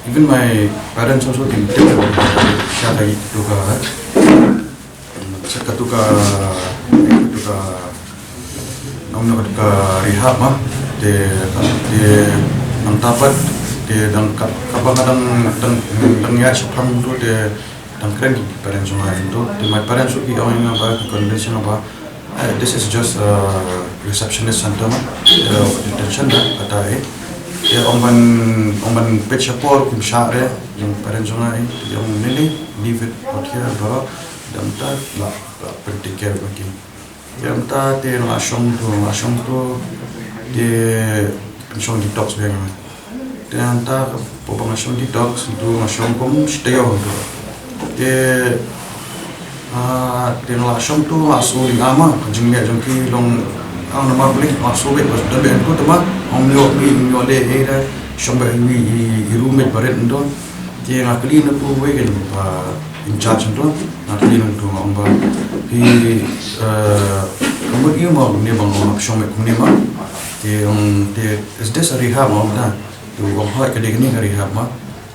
even my parents also didn't think about it. Sha ka ïing to ka, sha katu ka, katu ka, nang na katu ka rehab ma. Te, te nangta pat, te dang ka, kaba nga dang, dang, dang ïaid shaphang to, te dang kren ki parents jong nga to. Te my parents ki ong ïa nga ba, ki convince ïa nga ba, eh, this is just a receptionist center ma. Eh, detention da kata eh. Te ong ban, ong ban peit sha por kim shah re, ïa parents jong nga eh. Te ong, Lily, leave it out here, bro. Dang ta la, la pyntikna ïa ki. Te mynta te nga la shong to, nga la shong to, te pynshong detox biang. Te mynta ka por ba nga shong detox to nga shong kum shi taïew to. Te, ah, te nga la shong to, nga la shu ring ama, ka jingleh jong ki long, ah, namar ba nga la shu beit, bad da beit to te ma, ong ïoh mi, ïoh leh, eh, da shong beit wi, i, i roommate barit to. Te nga kylli na uwei kan ba in charge to, nga kylli na u, nga ong ba, phi, eh, ka mut ïa ma kumne ba nga ong shong beit kumne ma. Te ong te, is this a rehab ma? Ong ta. Te u ong hooid, ka dei kane ka rehab ma.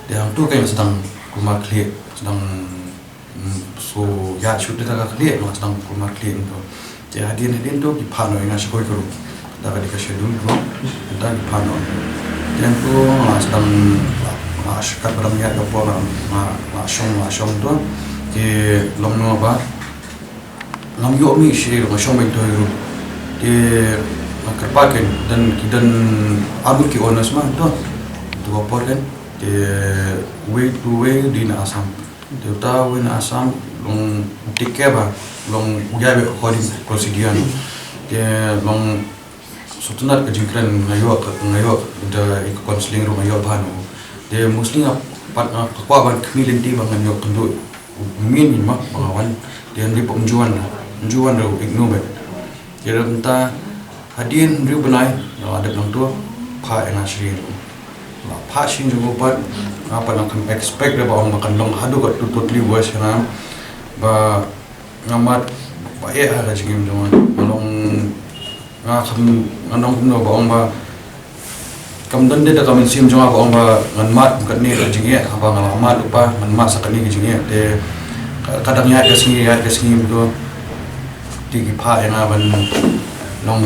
Te hangto kan nga sdang kulmar khlieh, sdang, mm, so, ïa, shu te ta ka khlieh, nga sdang kulmar khlieh to. Te hadien, hadien to ki phah noh ïa nga sha kawei ka room. Da ka dei ka schedule room. Da ki phah noh. Te to nga sdang, nga shu kat ba dang ïaid ka por, nga, nga shong, nga shong to. Te long noh ba ngam ïoh mih shuh, nga shong beit to ïa ka room. Te nga kyrpad kan, don ki, don arngut ki nurse ma to. To ka por kan. Te uwei, uwei u dei na Assam. Te uta uwei na Assam, long u take care ba, long u ïaid beit according to procedure. Te long sngewtynnat ka jingkren, nga ïoh, nga ïoh da ïa ka counselling ruh nga ïoh bha noh. Te mostly nga pat nga kwah ban khmih lynti ba ngan ïoh kynduh u myn ma ba nga wan. Te ym dei pok ju wan. Ju wan da u ignu bad. Ïa mynta hadien hynriew bnai nga la dep nangto, phah ïa nga shisien. La phah shisien jong u pat, nga pat ngam expect re ba ong ba kan long haduh katto totally worse ïa nga. Ba nga mad ba eh ha ka jingim jong nga. Nga long nga kham nga nong kumno ba ong ba Kam don de da ka mynsiem jong nga ba ong ba ngan mad kum katne ka jingeh, haba nga la mad lypa ngan mad sa katne ka jingeh. Te ka, ka dang ïaid ka sngi, ïaid ka sngi mynta. Te ki phah ïa nga ban long,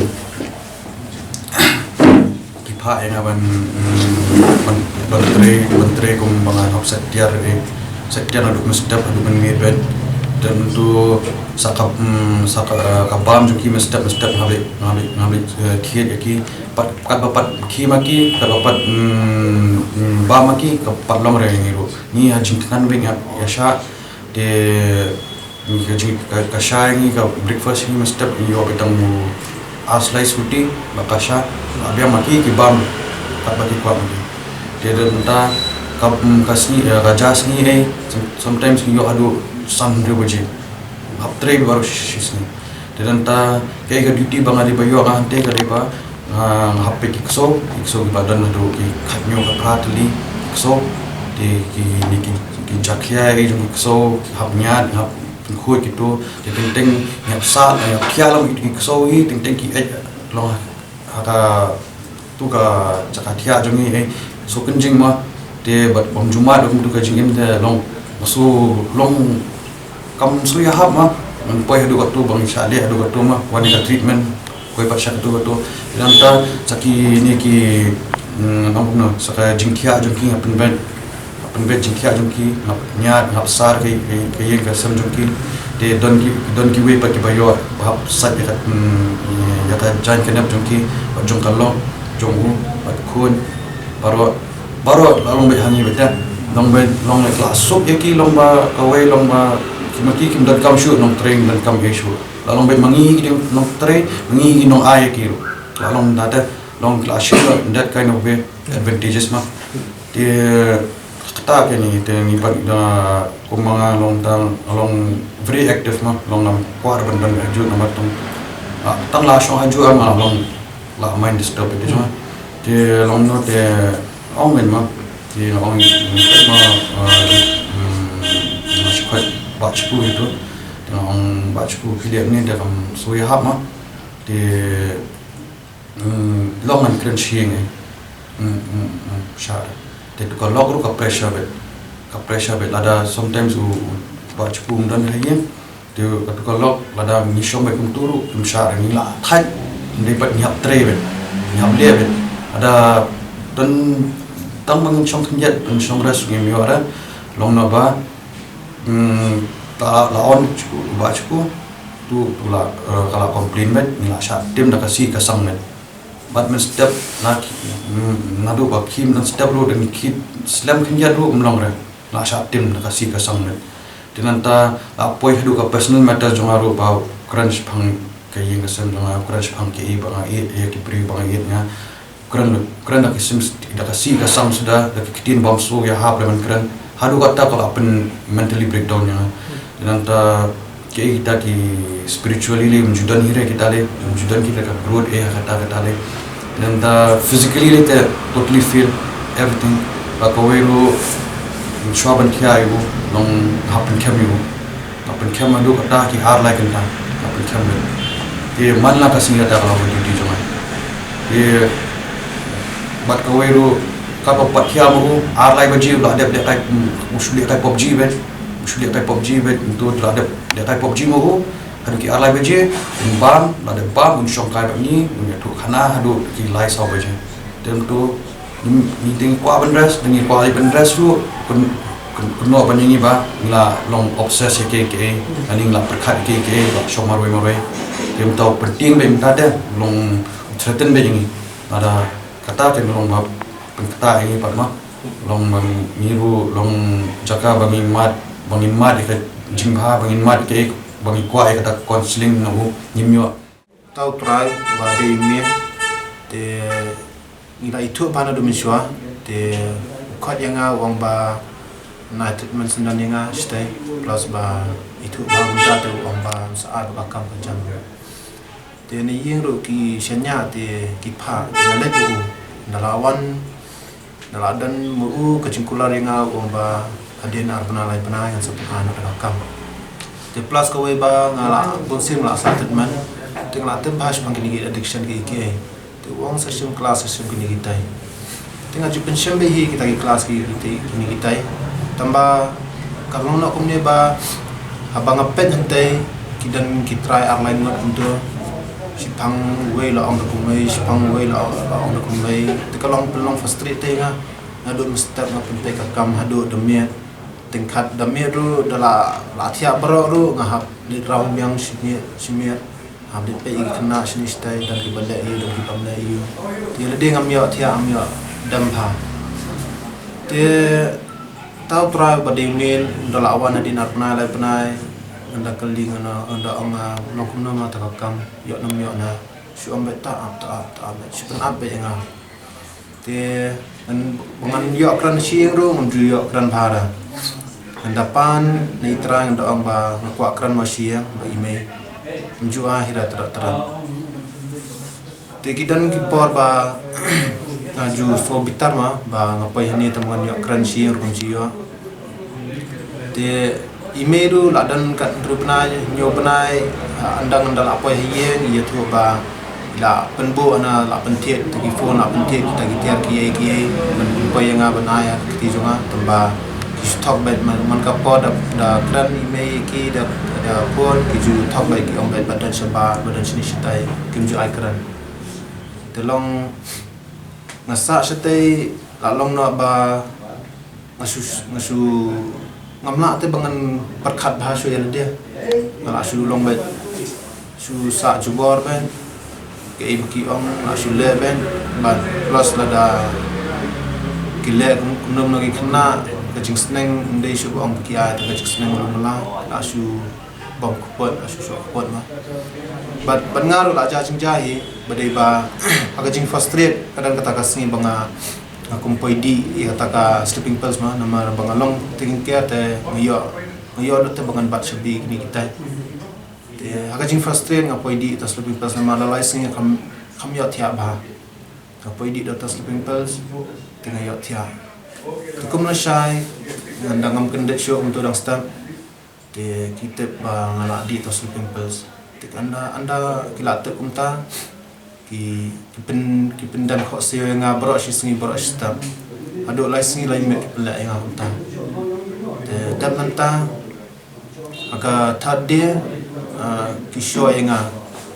ki phah ïa nga ban, mm, ban, ban trei, ban trei kum ba ngan hap set tiar, eh, set tiar naduh mynstep haduh mynmiet bad. Te mynta sa ka, mm, sa ka, eh, ka bam jong ki mynstep, mynstep nga bit, nga bit, nga bit, eh, thied ïa ki. Pat, katba pat khie ma ki, katba pat, mm, mm, bam ma ki, ka pat long re ngi ruh. Ngi ha jingthngan bad ngi ïa shah, te ngi ka jing, ka, ka sha ngi ka breakfast ngi mynstep ngi ïoh beit tang u ar slice roti, bad ka sha, la biang ma ki, ki bam, katba ki kwah ma ki. Te da mynta, ka, mm, ka sngi, eh, ka ja sngi eh, some-, sometimes ngi ïoh haduh san hynriew baje. Hap trei baroh shi, shi sngi. Te nangta, kaei ka duty ba nga dei ba ïoh nga hangtei ka dei ba, nga, nga hap peit ki ksew, ki ksew kiba don haduh ki khathynñiew khatphra tylli ki ksew, te kine ki, ki jakhlia ki jong ki ksew, ki hap ñiad, ki hap pynkhuid kito, te teng teng, ki hap sah, ki hap khia lam ki ksew hi, teng teng ki eit long ha katu ka jaka thiah jong ngi, eh, shu kynjing ma, te bad bym ju mad kumtu ka jingim te long, shu long kam shu ïahap ma, ngan poi haduh katu, bang shah leh haduh katu ma, wan ïa ka treatment, poi pat sha katu katu. Nangta sa kine ki, mm, nong kumno, sa ka jingthiah jong ki nga pynbeit, nga pynbeit jingthiah jong ki, nga ñiad, nga sar ka, ka, ka ïing ka sem jong ki. Te don ki, don kiwei pat kiba ïoh, ba hap sait ïa ka, mm, ïa ka jaiñ ka nep jong ki, bad jong ka lok, jong u, bad khun, baroh, baroh la long beit ha ngi beit te. Long beit, long beit la suk ïa ki, long ba kawei, long ba ki ma ki kim donkam shuh nongtrei, kim donkam ei shuh. La long beit ma ngi ki nongtrei, ma ngi ki nongai ïa ki ruh. La long da te, long la shu that kind of way advantageous ma. Te kata kane te ngi pat da kum ma nga long tang long very active ma, long ngam kwah ban don ha juh namar tang, ah, tang la shong ha juh ma long la mind disturb te jong. Te long no te ong ngan ma, te ong ngan ma, ah, mm, ma shi kwah ba shi ku itu. Te ong ba shi ku phi leh ne te kam shu ïahap ma. Te Mm, long ngan kren sha ïing eh. Mm, mm, mm, shah. Te tu ka lok ruh ka pressure beit. Ka pressure beit lada sometimes u, u ba shu kum don ha ïing. Te katu ka lok lada ngi shong beit kumtu ruh, ym shah re ngi la thait. Ngi pat ngi hap trei beit. Ngi hap leh beit. Lada don tang ba ngin shong khyndiat, ngin shong rest ngim ïoh re. Long na ba, mm, ta la on shu, ba shu. Tu, tu la, eh, ka la complain beit, ngi la shah tim da ka si ka sang beit. Bad mynstep na ki, mm, naduh ba khie mynstep ruh da ngi khie slem khyndiat ruh ym long re. La shah tim da ka si ka sang beit. Te nangta la poi haduh ka personal matter jong nga ruh ba u kren shaphang ka ïing ka sem jong nga, u kren shaphang kaei ba nga ïeit, ïa ki briew ba nga ïeit nga. Kren, kren da ka sim, da ka si ka sang suda, da ki ktien bymsuk ïahap leh ban kren. Haduh katta ka la pyn mentally breakdown ïa nga. Nangta Ki, kita ki spiritually le, ym ju don hi re kita le, ym ju don hi re ka growth eh kata kata le. Nangta physically le te totally fail everything. Ba kawei ruh, shuwa ban thiah ïa u, long hap pynkhem ïa u. Hap pynkhem haduh kata ki ar lai kynta, hap pynkhem ïa u. Te man la ka sngi kata ka long ka duty jong nga. Te bad kawei ruh, katba pat thiah ma u, ar lai baje u la dep lehkai, u shu lehkai PUBG beit. U shu lehkai PUBG beit, ntu la dep lehkai PUBG ma u. Haduh ki ar lai baje, un bam, la dep bam, un shong kai bad ngi, un ïathuh khana, haduh ki lai saw baje. Te ntu, ngi, ngi te ngi kwah ban rest, ngi kwah ban rest ruh, kyn, kyn, kynnoh ban ïa ngi ba, ngi la long obsess ïa kiei kiei, lane ngi la pyrkhat ïa kiei kiei, la shong marwei marwei. Te mynta u pyntieng beit mynta te, long threaten beit ïa ngi. Lada kata te long ba pynktah ïa ngi pat ma. Long ba ngi ruh, long jaka ba ngin mad, ba ngin mad ïa ka jingbha, ba ngin mad ïa ka, ba ngi kwah ïa kata ka counselling na u ngim ïoh. Tau Trai ba dei miet, te ngi la ithuh ba na du mynshuwa, te u khot ïa nga u ong ba Nai treatment syndon ïa nga shatei, plus ba ithuh ba mynta te u ong ba sa ai ba ka kam ka jam. Te na ïing ruh ki shaniah te ki phah ki la leit u. Nda la wan, nda la don ma u ka jingkular ïa nga u ong ba hadien ar bnai lai bnai ngan sa phah noh da ka kam. Te plus kawei ba nga la bun sien la sah treatment. Te nga la tip ba shaphang kine ki addiction ki ki. Te u ong sa shim class sa shim kine kitai. Te nga ju pynshem beit hi kita ki class ki kita kine kitai. Tangba ka long noh kumne ba haba nga peit hangtai ki don ki trai ar lai ngut kumto. Shiphang wei la ong da kumwei, shiphang wei la la ong da kumwei. Te ka long pynlong frustrate te nga. Nga duk mynstep nga pynpeit ka kam haduh da miet. Teng khat da miet ruh da la la thiah baroh ruh nga hap leit rau biang shi miet shi miet. Hap leit peit ïa ki khynnah shane shatai, don kiba leh ïa u, don kiba ym leh ïa u. Te lade ngam ïoh thiah, ngam ïoh dem bha. Te uta u trai uba dei u Neil, un da la wan hadien ar bnai lai bnai. Ngan da kylli, ngan da ong, ah, long kumno ma ta ka kam, ïoh ne ym ïoh ne. Shu ong beit ta ap, ta ap, ta ap beit, shu pynap beit ïa nga. Te ngan, ba ngan ïoh kren sha ïing ruh ngam ju ïoh kren bha re. Ngan da pan na i trai, ngan da ong ba nga kwah kren mo sha ïing bad i mei. Ngam ju ai hi re trat trat. Te ki don ki por ba nga ju sngewbitar ma ba nga poi hangne te ba ngan ïoh kren sha ïing ruh ngam ju ïoh. Te i mei ruh la don kat hynriew bnai, hynñiew bnai, ah, ynda ngan da la poi ha ïing, i ïathuh ba i la pynbuh, na la pynthied ïa ki phone, la pynthied kita ki tiar kiei kiei ban pynpoi ïa nga ban ai ha ka kti jong nga, tangba ki ju thok beit man, man ka por da, da kren i mei ïa ki da, da phone, ki ju thok beit, ki ong beit ba don shabar, ba don shane shatai, kim ju ai kren. Te long nga sah shatei, la long noh ba nga shu, nga shu, ngam lah te ba ngan pyrkhat bha shuh ïa lade. Nga la shu long beit, shu sah jubor beit. Kaei ba ki ong la shu leh beit. Bad plus lada ki leh kum, kumno kumno ki khynnah, ka jingsneng ym dei shuh ba ong ba ki ai, tang ka jingsneng lum la, la shu bam kput, la shu shoh kput ma. Bad, bad nga ruh la jia jingjia hi, ba dei ba ha ka jingfrustrate, ka don kata ka sngi ba nga, nga kum poi dih ïa kata ka sleeping pills ma, namar ba nga long taking care te nga ïoh, nga ïoh lut te ba ngan bat shabi kine kitai. Te ha ka jingfrustrate nga poi dih ïa ta sleeping pills namar la lai sngi kham, kham ïoh thiah bha. Nga poi dih da ta sleeping pills te nga ïoh thiah. Te kum lashai ngan da ngam kyndit shuh kumto dang step. Te ki tip ba nga la dih ta sleeping pills. Te ynda, ynda ki la tip kumta, ki, ki pyn, ki pyndem khohsiew ïa nga baroh shi sngi baroh shi step. Haduh lai sngi lai miet ki pynleh ïa nga kumta. Te dep mynta ha ka third day, ah, ki shoh ïa nga,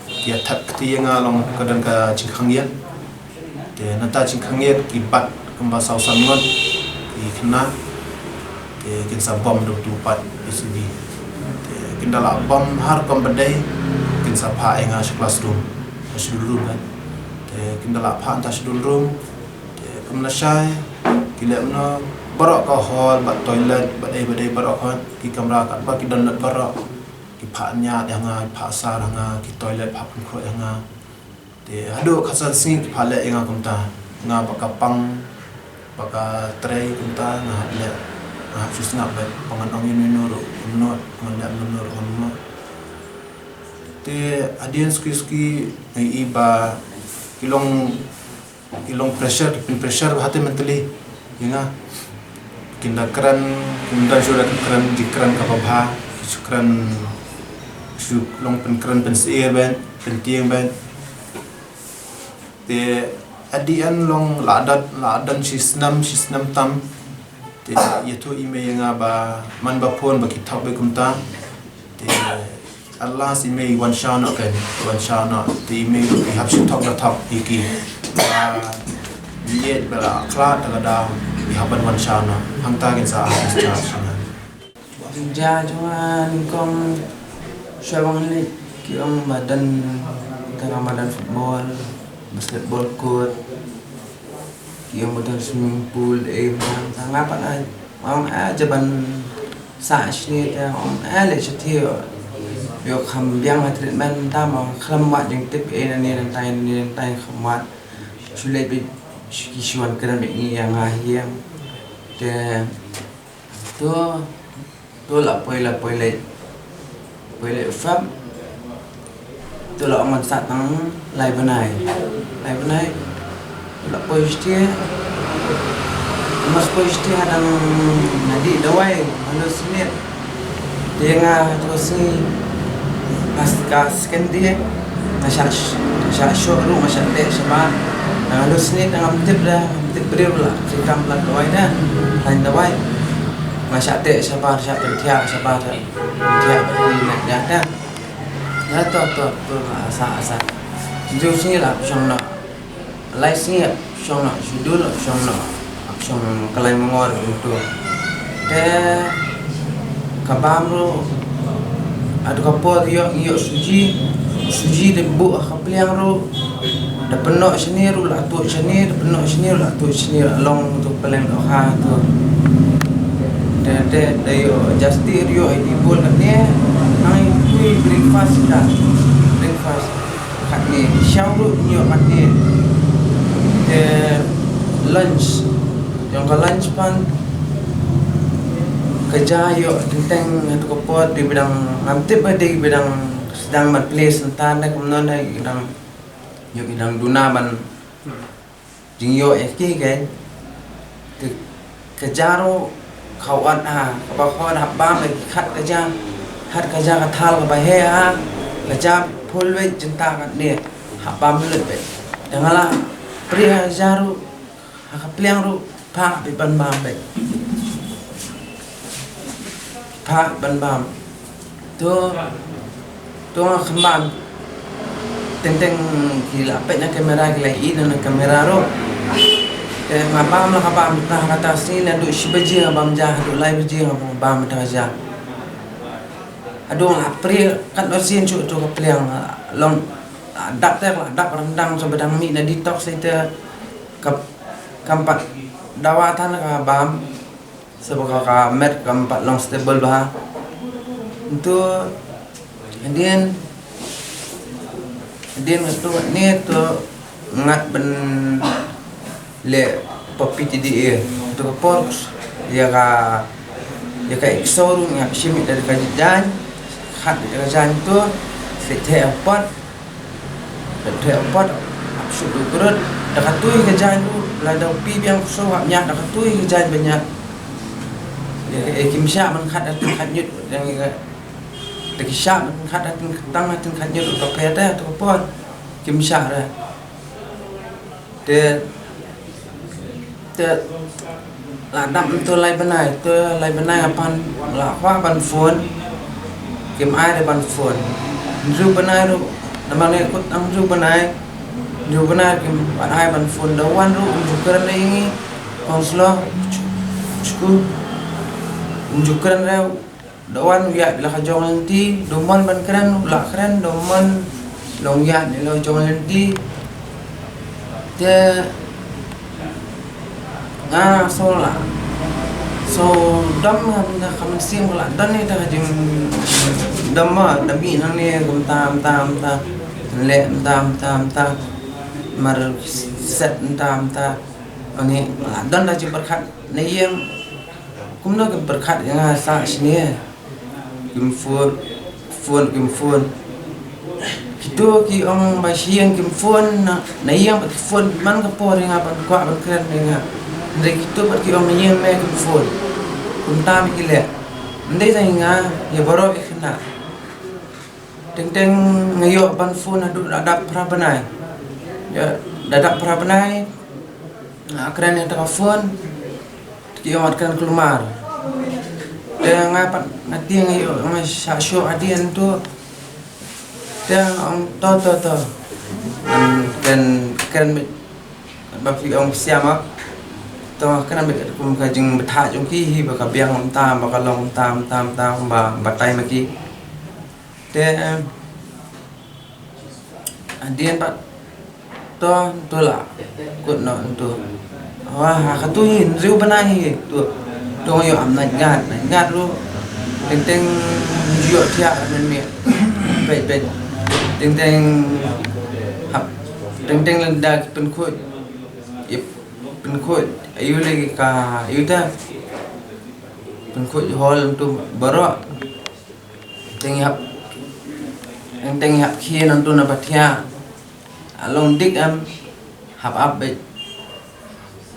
ki ïa thad kti ïa nga long ka don ka jingkhang ïit. Te nangta jingkhang ïit ki bat kumba saw san ngut ki khynnah. Te kin sa bom da utu u paip P C V. Te kin da la bom ha rukom ba dei, kin sa phah ïa nga sha classroom, ha schedule room kan. Te kin da la phah hangta schedule room. Te kum lashai ki leh kumno, baroh ka hall bad toilet bad ei bad ei baroh ka, ki kamra katba ki don lut baroh. Ki phah ñiad ïa nga, ki phah sar ïa nga, ki toilet phah pynkhuid ïa nga. Te haduh khatsan sngi ki phah leh ïa nga kumta. Nga ba ka pang, ba ka trei kumta, nga hap leh, nga hap shu sngap beit, ba ngan ong ïano ïano ruh kumno, ba ngan leh kumno ruh kumno. Te hadien suki suki nga ïohi ba ki long, ki long pressure, ki pyn pressure bha te mentally ïa nga. Kin da kren, kin da shu da kren, ki kren kaba bha, ki shu kren, shu long pynkren pynsyier beit, pyntieng beit. Te at the end long la don, la don shi snem, shi snem tam. Te ïathuh i mei ïa nga ba man ba phone ba ki thok beit kumta. Te at last i mei i wan shaw noh kan, i wan shaw noh. Te i mei i hap shu thok da thok ïa ki. Ba ïeit ba la khlad da ka daw i hap ban wan shaw noh. Hangta kin sa discharge ïa nga. Jingja jong nga nyngkong shuwa ba ngan leit ki ong ba don, tang ba don football, basketball court, ki ong ba don swimming pool, eh, ba tang nga pat ai. Ong eh, ja ban sah shane te ong eh, leit shatei. Ïoh kham biang ha treatment, tang ba khlem wad jingtip eh, nane nangtai nane nangtai kham wad. Shu leit beit, shu ki shu wan kren beit ngi ïa nga hi. Te To, to la poi, la poi leit. Poi leit u Feb. To la ong ban sah tang lai bnai. Lai bnai. To la poi shatei. Mas poi shatei hadang nga dih dawai, hallucinate. Te nga to sngi. Nga ka second day. Nga shah, nga shah shoh ruh, nga shah teh shabar. Nga hallucinate, ngam tip da, ngam tip briew la. Ki kam la dawai da. Lain dawai. Nga shah teh shabar, shah pynthiah shabar, shah pynthiah bad ki night guard da. Ya to, to, to, asa, asa. Ju sngi la shong noh. Lai sngi shong noh, shu dul shong noh. Shong ka lai mangor gitu. Te ka bam ruh, haduh ka por ïoh, ïoh suji, suji da buh ha ka pliang ruh. Da pynnoh shane ruh la tuh shane, da pynnoh shane ruh la tuh shane, la long tu pynleng dohkha tu. Te, te, da ïoh, just ïoh, ïoh, ïoh, bol katne, nang ïoh, breakfast da, breakfast. Katne, sha ruh ïoh katne. Te, lunch. Jong ka lunch pat, ka ja ïoh teng teng haduh ka por, dei ba dang, ngam tip ba dei ba dang sdang ban plie synta ne kumno ne, ïoh dang, ïoh dang duna ban jingïoh ïa ki, kan. Te ka ja ruh ka wan ha kaba khot hap bam, ki khat ka ja, khat ka ja ka thal kaba heh ha, ka ja phul wei jynta katne, hap bam lut wei. Te nga la prie ha ja ruh, ha ka pliang ruh, phah beit ban bam beit. Phah ban bam. To, to nga khlem bam. Teng teng ki la peit na kamera, ki la ïohi na kamera ruh. Te nga bam la ka bam, tang kata sngi naduh shi baje nga bam ja, haduh lai baje nga bam tang ja. Haduh nga la prie katno sien shuh to ka pliang, long, la dap te, la dap ryndang, sa ba dang mih na detox te. Ka, kam pat dawa than ka bam. Sa ba ka, ka met kam pat long stable bha. Ntu, hadien, hadien nga tu ne tu ngat ban leh pop P T D A. Tu ka por ïa ka, ïa ka exo ruh nga shim ïa ka jaiñ, khat ïa ka jaiñ tu, sa theh pat. Ka theh pat, hap shu du krut. Da ka tui ka jaiñ ruh, lada u phi biang u shu hap ñiah, da ka tui ka jaiñ ba ñiah. Ïa, ïa kim shah man khat hatin khat ñiut, ïa ka. Da ki shah man khat hatin tang hatin khat ñiut, ka phet te, tu ka por. Kim shah re. Te, te, la dap ntu lai bnai, te lai bnai nga pan, la kwah ban phone, kim ai re ban phone. Hynriew bnai ruh, namar nga kut tang hynriew bnai, hynriew bnai kim pat ai ban phone, da wan ruh, um ju kren re ïa ngi, counsellor, sku, um ju kren re, da wan u ïaid la ka jong lynti, da u mon ban kren, u la kren, da u mon, long ïaid la ka jong lynti. Te, nga so la. So, dam nga, nga ka mynsiem la, don ne ta ka jingdam ma, dam i nang ne, kumta, kumta, kumta. Leh, kumta, kumta, kumta. Mar set, kumta, kumta. Ani, la, don la jingpyrkhat, na ïing. Kumno kim pyrkhat ïa nga sa shane. Kim phone, phone, kim phone. Kito ki ong ba sha ïing kim phone, na, na ïing pat ki phone, man ka por ïa nga ban kwah ban kren ïa nga. Hynrei kito pat ki ong na ïing me kim phone. Kumta me ki leh. Ym dei tang ïa nga, ïa baroh ki khynnah. Teng teng nga ïoh ban phone haduh da dap phra bnai. Ïa, da dap phra bnai, nga kren ïa ka phone. Ki ong wat kren kulmar. Te nga pat nga tieng ïa nga shah shoh hadien tu. Te ong to to to. Kren kren beit ba phi ong siam ah. To kren beit kum ka jingbthah jong ki hi ba ka biang kumta ba ka long kumta kumta kumta ba batai ma ki. Te, em, hadien pat to, to la kut noh to. Wah, ha ka tu hi, hynriew bnai hi to. To nga ïoh am nait ngat, nait ngat ruh. Teng teng ïoh thiah mynmiet. Beit, beit. Teng teng hap. Teng teng lada ki pynkhuid. Ïa pynkhuid. Aïu lagi ka, aïu ta. Khuid hol tu baroh. Teng hap, teng hap khie nang tu na pathia. Along dik am hap ap bet.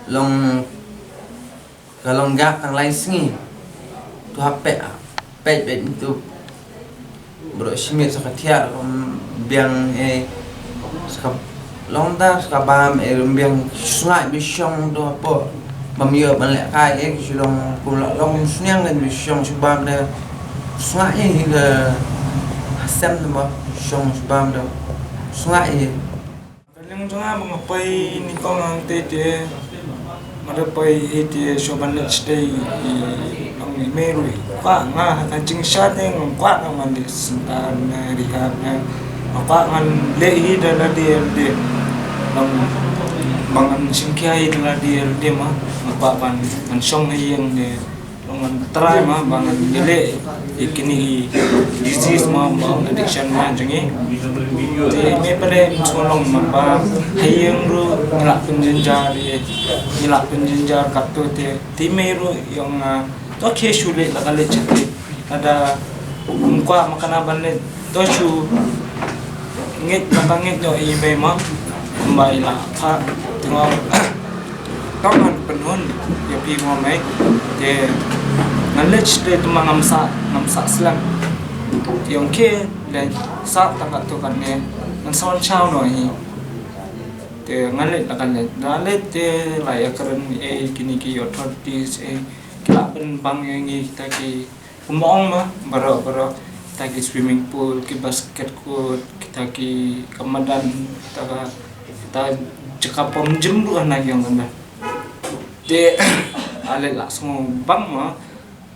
Long ka long gak tang lai sngi. Tu hap pet, pet bet tu. Bro, shimit sa ka thiah, kum biang, eh, sa ka long ta, sa ka bam, eh, rum biang sngai bi shong tu hapo. Bam yo ban leh kai, eh, ki long kum la long sniang kan bi shong shu bam de. Sngai, eh, ka sem tu ba shong shu bam de. Sngai, eh. Ka liang jong nga ba nga poi nyngkong hangtei te, nga da poi i te shu ban leit shatei i, ong i mei ruh i kwah nga ha ka jingshisha te, nga kwah nga man dei syntan ne rehab ne. Nga kwah ngan leh hi da lade lade. Long ba ngan shim khia hi da lade lade ma, nga kwah ban ngan shong ha ïing de. Long ngan try ma ba ngan ïaleh ïa kine ki disease ma, ba addiction ma jong ngi. Te me pale ym sngewlong ma ba ha ïing ruh ngi lah pynjynjar ïa, ngi lah pynjynjar katto te. Te me ruh ïong nga to khie shu leh la ka leh chakri. Lada ym kwah ma kane ban leh to shu ngeit, la ka ngeit noh i mei ma. Kumba i la pha te nga Tang ngan pynhun ïa phi mo mei. Te ngan leit shatei te ma ngam sah, ngam sah slem. Te ong khie leit sah tang katto katne ngan sa wan shaw noh hi. Te ngan leit la kan leit, la leit te la ïakren ïa kine ki authorities, eh, ki la pynbang ïa ngi kita ki Kumba ong ma, baroh, baroh, kita ki swimming pool, ki basket court, kita ki ka madan, kita ka, kita jaka pom gym ruh hana ki ong kata. Te ale lah sngewbang ma,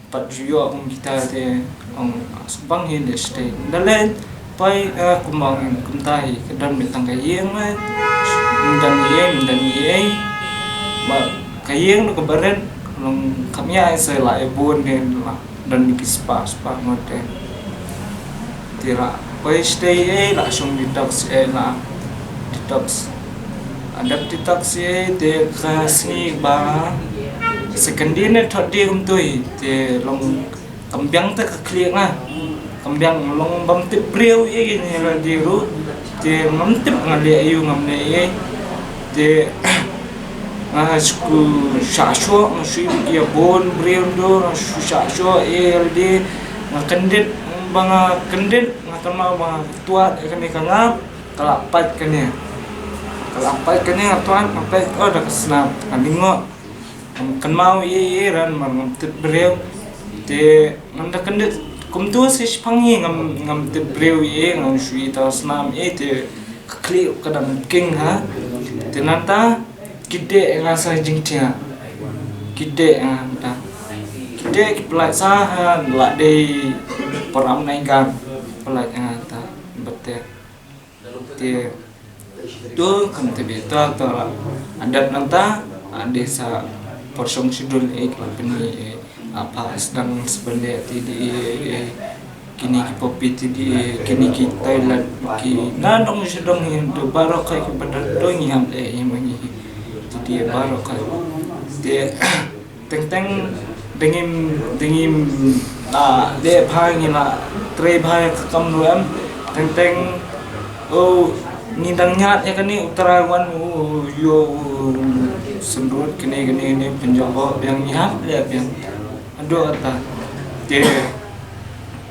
pat ju ïoh kum kita te ong sngewbang hi de shatei. Nda leh Poi, eh, kumba ong kumta hi, ka don beit tang ka ïing, eh. Ym don ei, ym don ei. Ba ka ïing ka barit, long kam ïa sa la ïa bun ne la don ki spah, spah ngut te. Te la poi shatei ei, la shong detox ei, la detox. Adep detox ei, te ka sngi ba second day ne third day kumto hi, te long Kam biang te ka khlieh nga. Kam biang long bym tip briew ei kine la dei ruh. Te ngam tip nga leh aïu ngam leh ei. Te nga shu shah shoh, nga shu ïa bun briew dur, nga shu shah shoh ei la dei. Nga kyndit, ba nga kyndit, nga kynmaw ba nga tuat ïa kane ka ngap, ka la pait kane. Ka la pait kane nga tuat, nga peit, oh, da ka snam, nga lyngngoh. Ngam kynmaw ei ei ran mar ngam tip briew. Te ngan da kyndit kumto shi shipang hi ngam, ngam tip briew ei ei, ngam shu ïohi ta snam ei te ka khlieh ka dang king ha. Te nangta ki dei nga sa jingthiah. Ki dei nga ta. Ki dei ki pynlait sa ha la dei por am nai gan pynlait nga ta. Bete. Te to kam tip ei to to la. Adep nangta, ah, dei sa por shong shadul ei, la pynmih ei, ah, pha sdang sbande ti dei ei, kine ki popi ti dei ei, kine ki toilet ki na dong sha dong ei, to baroh kai ki badan to ngi ham ei, ei ma ngi ti dei baroh kai. Te Teng teng dang im, dang im, ah, leh bha ngi la trei bha ïa ka kam ruh em. Teng teng, oh, ngi dang ñiad ïa kane u trai wan u ïoh u synrut kane kane kane pynjop biang ngi hap leh biang. Haduh kata. Te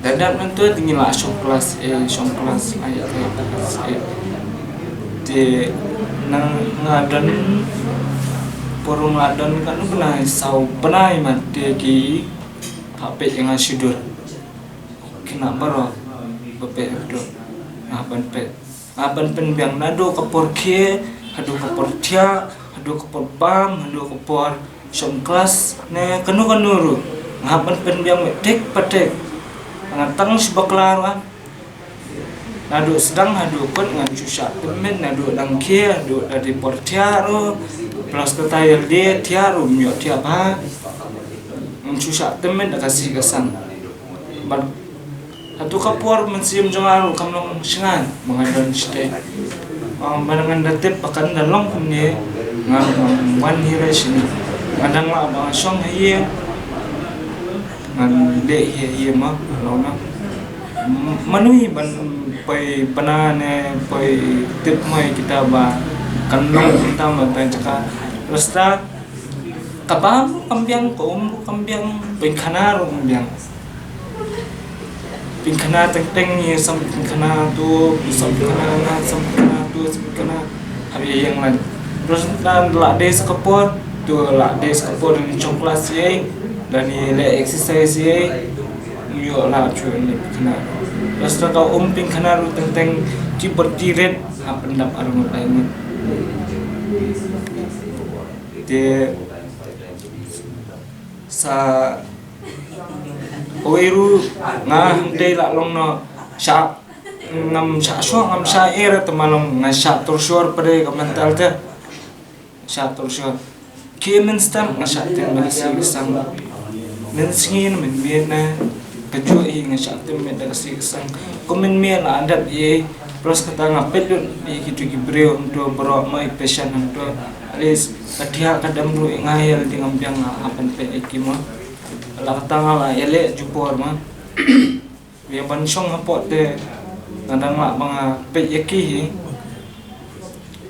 Da dap nangta te ngi la shong klas, eh, shong klas, ai, ai, klas, eh. Te nang nga don, por nga don katno bnai, saw bnai ma te ki pha peit ïa nga shadur. Khynnah baroh ba peit haduh, nga ban peit. Nga ban pynbiang naduh ka por khie haduh ka por thiah, haduh ka por bam, haduh ka por shong klas, ne kano kano ruh. Nga hap ban pynbiang met tik pa tik. Nga tang shu bakla ruh. Naduh sdang haduh kut ngan shu shah tymmen, naduh dang khie haduh da dei por thiah ruh. Plus kata ïalade thiah ruh, ym ïoh thiah bha. Ngan shu shah tymmen da ka sih ka san. Bad Hato ka por mynsiem jong nga ruh kam long shngain ba nga don shatei. Ym, ba ngan da tip ba kan da long kumne, nga ngam wan hi re shini. Nga dang lah ba nga shong ha ïing. Ngan leh hi hi ma, lo na. Manu hi ban poi bana ne poi tip mai kita ba kan long kita ma tang jaka. Rasta ka bam kam biang, ka um kam biang, pynkhana ru kam biang. Pynkhana teng teng ni sam pynkhana tu, sam pynkhana na, sam pynkhana tu, sam pynkhana. Abi yang lan. Terus dan la dei sa ka por, tu la dei sa ka por ni chong klas ye, dan ni le exercise ye, yo la chu ni pynkhana. Terus ka um pynkhana ru teng teng ki bot ki ret, ha pyndap arung lai ngut. Te sa Kawei ru nga hangtei la long no sha ngam sha shuwa ngam sha era te ma long nga sha tur shuwa pare ka mental te sha tur shuwa. Ki men stam nga sha teng men si sang men sngi men miet na ka ju i nga sha teng men da si sang ko men miet la andap i plus kata nga pet dun i ki tu ki breu tu bro mai pesan tu at least ka tia ka dam ru i nga yel di ngam biang nga apan pe i ki ma. La kata nga la ele jupor ma. Bia ban shong hapoh te nga dang lah ba nga peit ïa ki hi.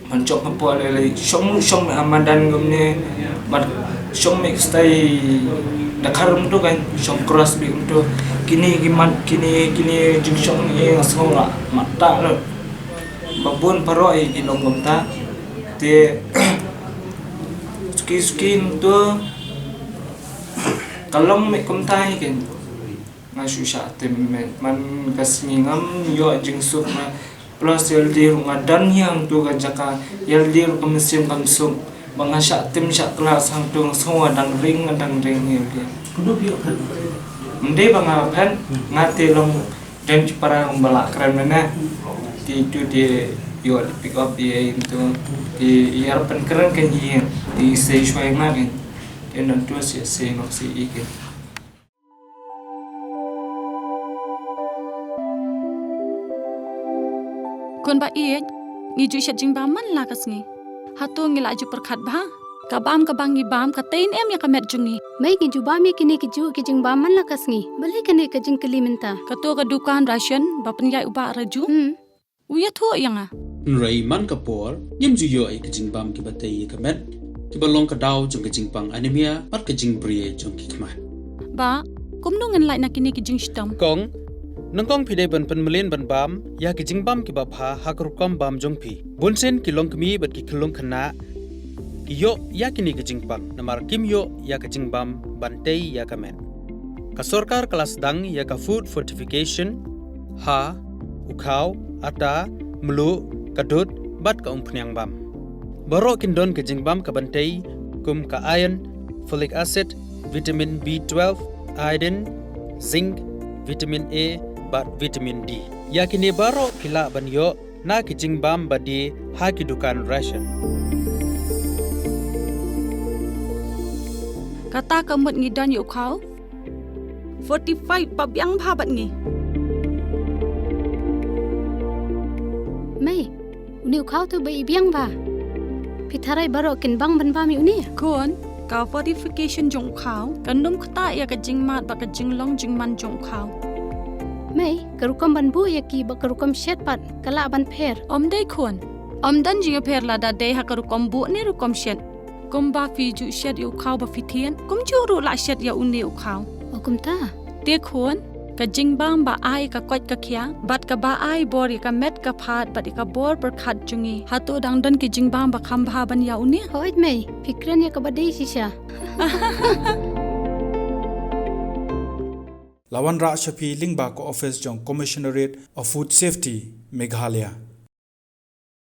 Ban shong hapoh le le shong shong me amadan gum ne ban shong me stai da kharum tu kan shong cross bi tu kini ki mat kini kini jing shong ni nga song lah mata lo. Babun paro i ki long gum ta te suki suki tu. Ka long me kumta hi ken. Nga shu shah tim me man ka sngi ngam ïoh jingsuk na plus yaldir nga dan hiang tu ka jaka yaldir ka mesin kam suk ba nga shah tim shah kelas hang tu nga sngew dang ring dang ring yaldir. Mendei ba nga phen nga te long dan ki para ngam bala kren mena. Ti tu ti ïoh di pick up di ai tu ti ïar pen kren kan hi ti sei shwai ma kan. Te nan tu si sei nok si i kan. Khun ba ïeit, ngi ju shet jingbam man la ka sngi. Hato ngi la ju pyrkhat bha? Ka bam ka ba ngi bam ka tein em ïa ka met jong ngi. Mei ngi ju bam ïa kine ki ju ki jingbam man la ka sngi. Balei kane ka jingkylli mynta? Kato ka dukan ration ba pynïaid u Bah Raju. Hmm. U ïathuh ïa nga. Hynrei man ka por, ngim ju ïoh ïa ka jingbam kiba tei ïa ka met, kiba long ka daw jong ka jingpang anemia, bad ka jingbri jong ki khmat. Bah, kumno ngan lait na kine ki jingshitom? Kong, nyngkong phi dei ban pynmlien ban bam, ïa ki jingbam kiba bha ha ka rukom bam jong phi. Bun sien ki longkmie bad ki khyllung khynnah, ki ïoh ïa kine ki jingpang, namar kim ïoh ïa ka jingbam ban tei ïa ka met. Ka sorkar ka la sdang ïa ka food fortification, ha, u khaw, ata, mluh, ka dud, bad ka umphniang bam. Baroh kin don ka jingbam ka ban tei, kum ka iron, folic acid, vitamin B twelve, iodine, zinc, vitamin A, bad vitamin D. Ïa kine baroh phi lah ban ïoh, na ki jingbam ba die ha ki dukan ration. Kata ka mut ngi don ïa u khaw. Fortified ba biang bha bad ngi. Mei, une u khaw tu ba i biang bha. Phi tharai baroh kin bang ban bam ïa une. Khun, ka fortification jong u khaw kan ym ktah ïa ka jingmad bad ka jinglong jingman jong u khaw. Mei, ka rukom ban buh ïa ki bad ka rukom shet pat ka lah ban pher. Ym dei khun. Ym don jingpher lada dei ha ka rukom buh ne rukom shet. Kumba phi ju shet ïa u khaw ba phi thied, kumjuh ruh lah shet ïa une u khaw. O kumta. Te khun, ka jingbam ba ai ka koit ka khiah, bad kaba ai bor ïa ka met ka phad, bad ïa ka bor pyrkhat jong ngi. Hato dang don ki jingbam ba kham bha ban ïa une? Hooid mei, phi kren ïa kaba dei shisha. La wanrah sha phi lyngba ka office jong Commissionerate of Food Safety, Meghalaya.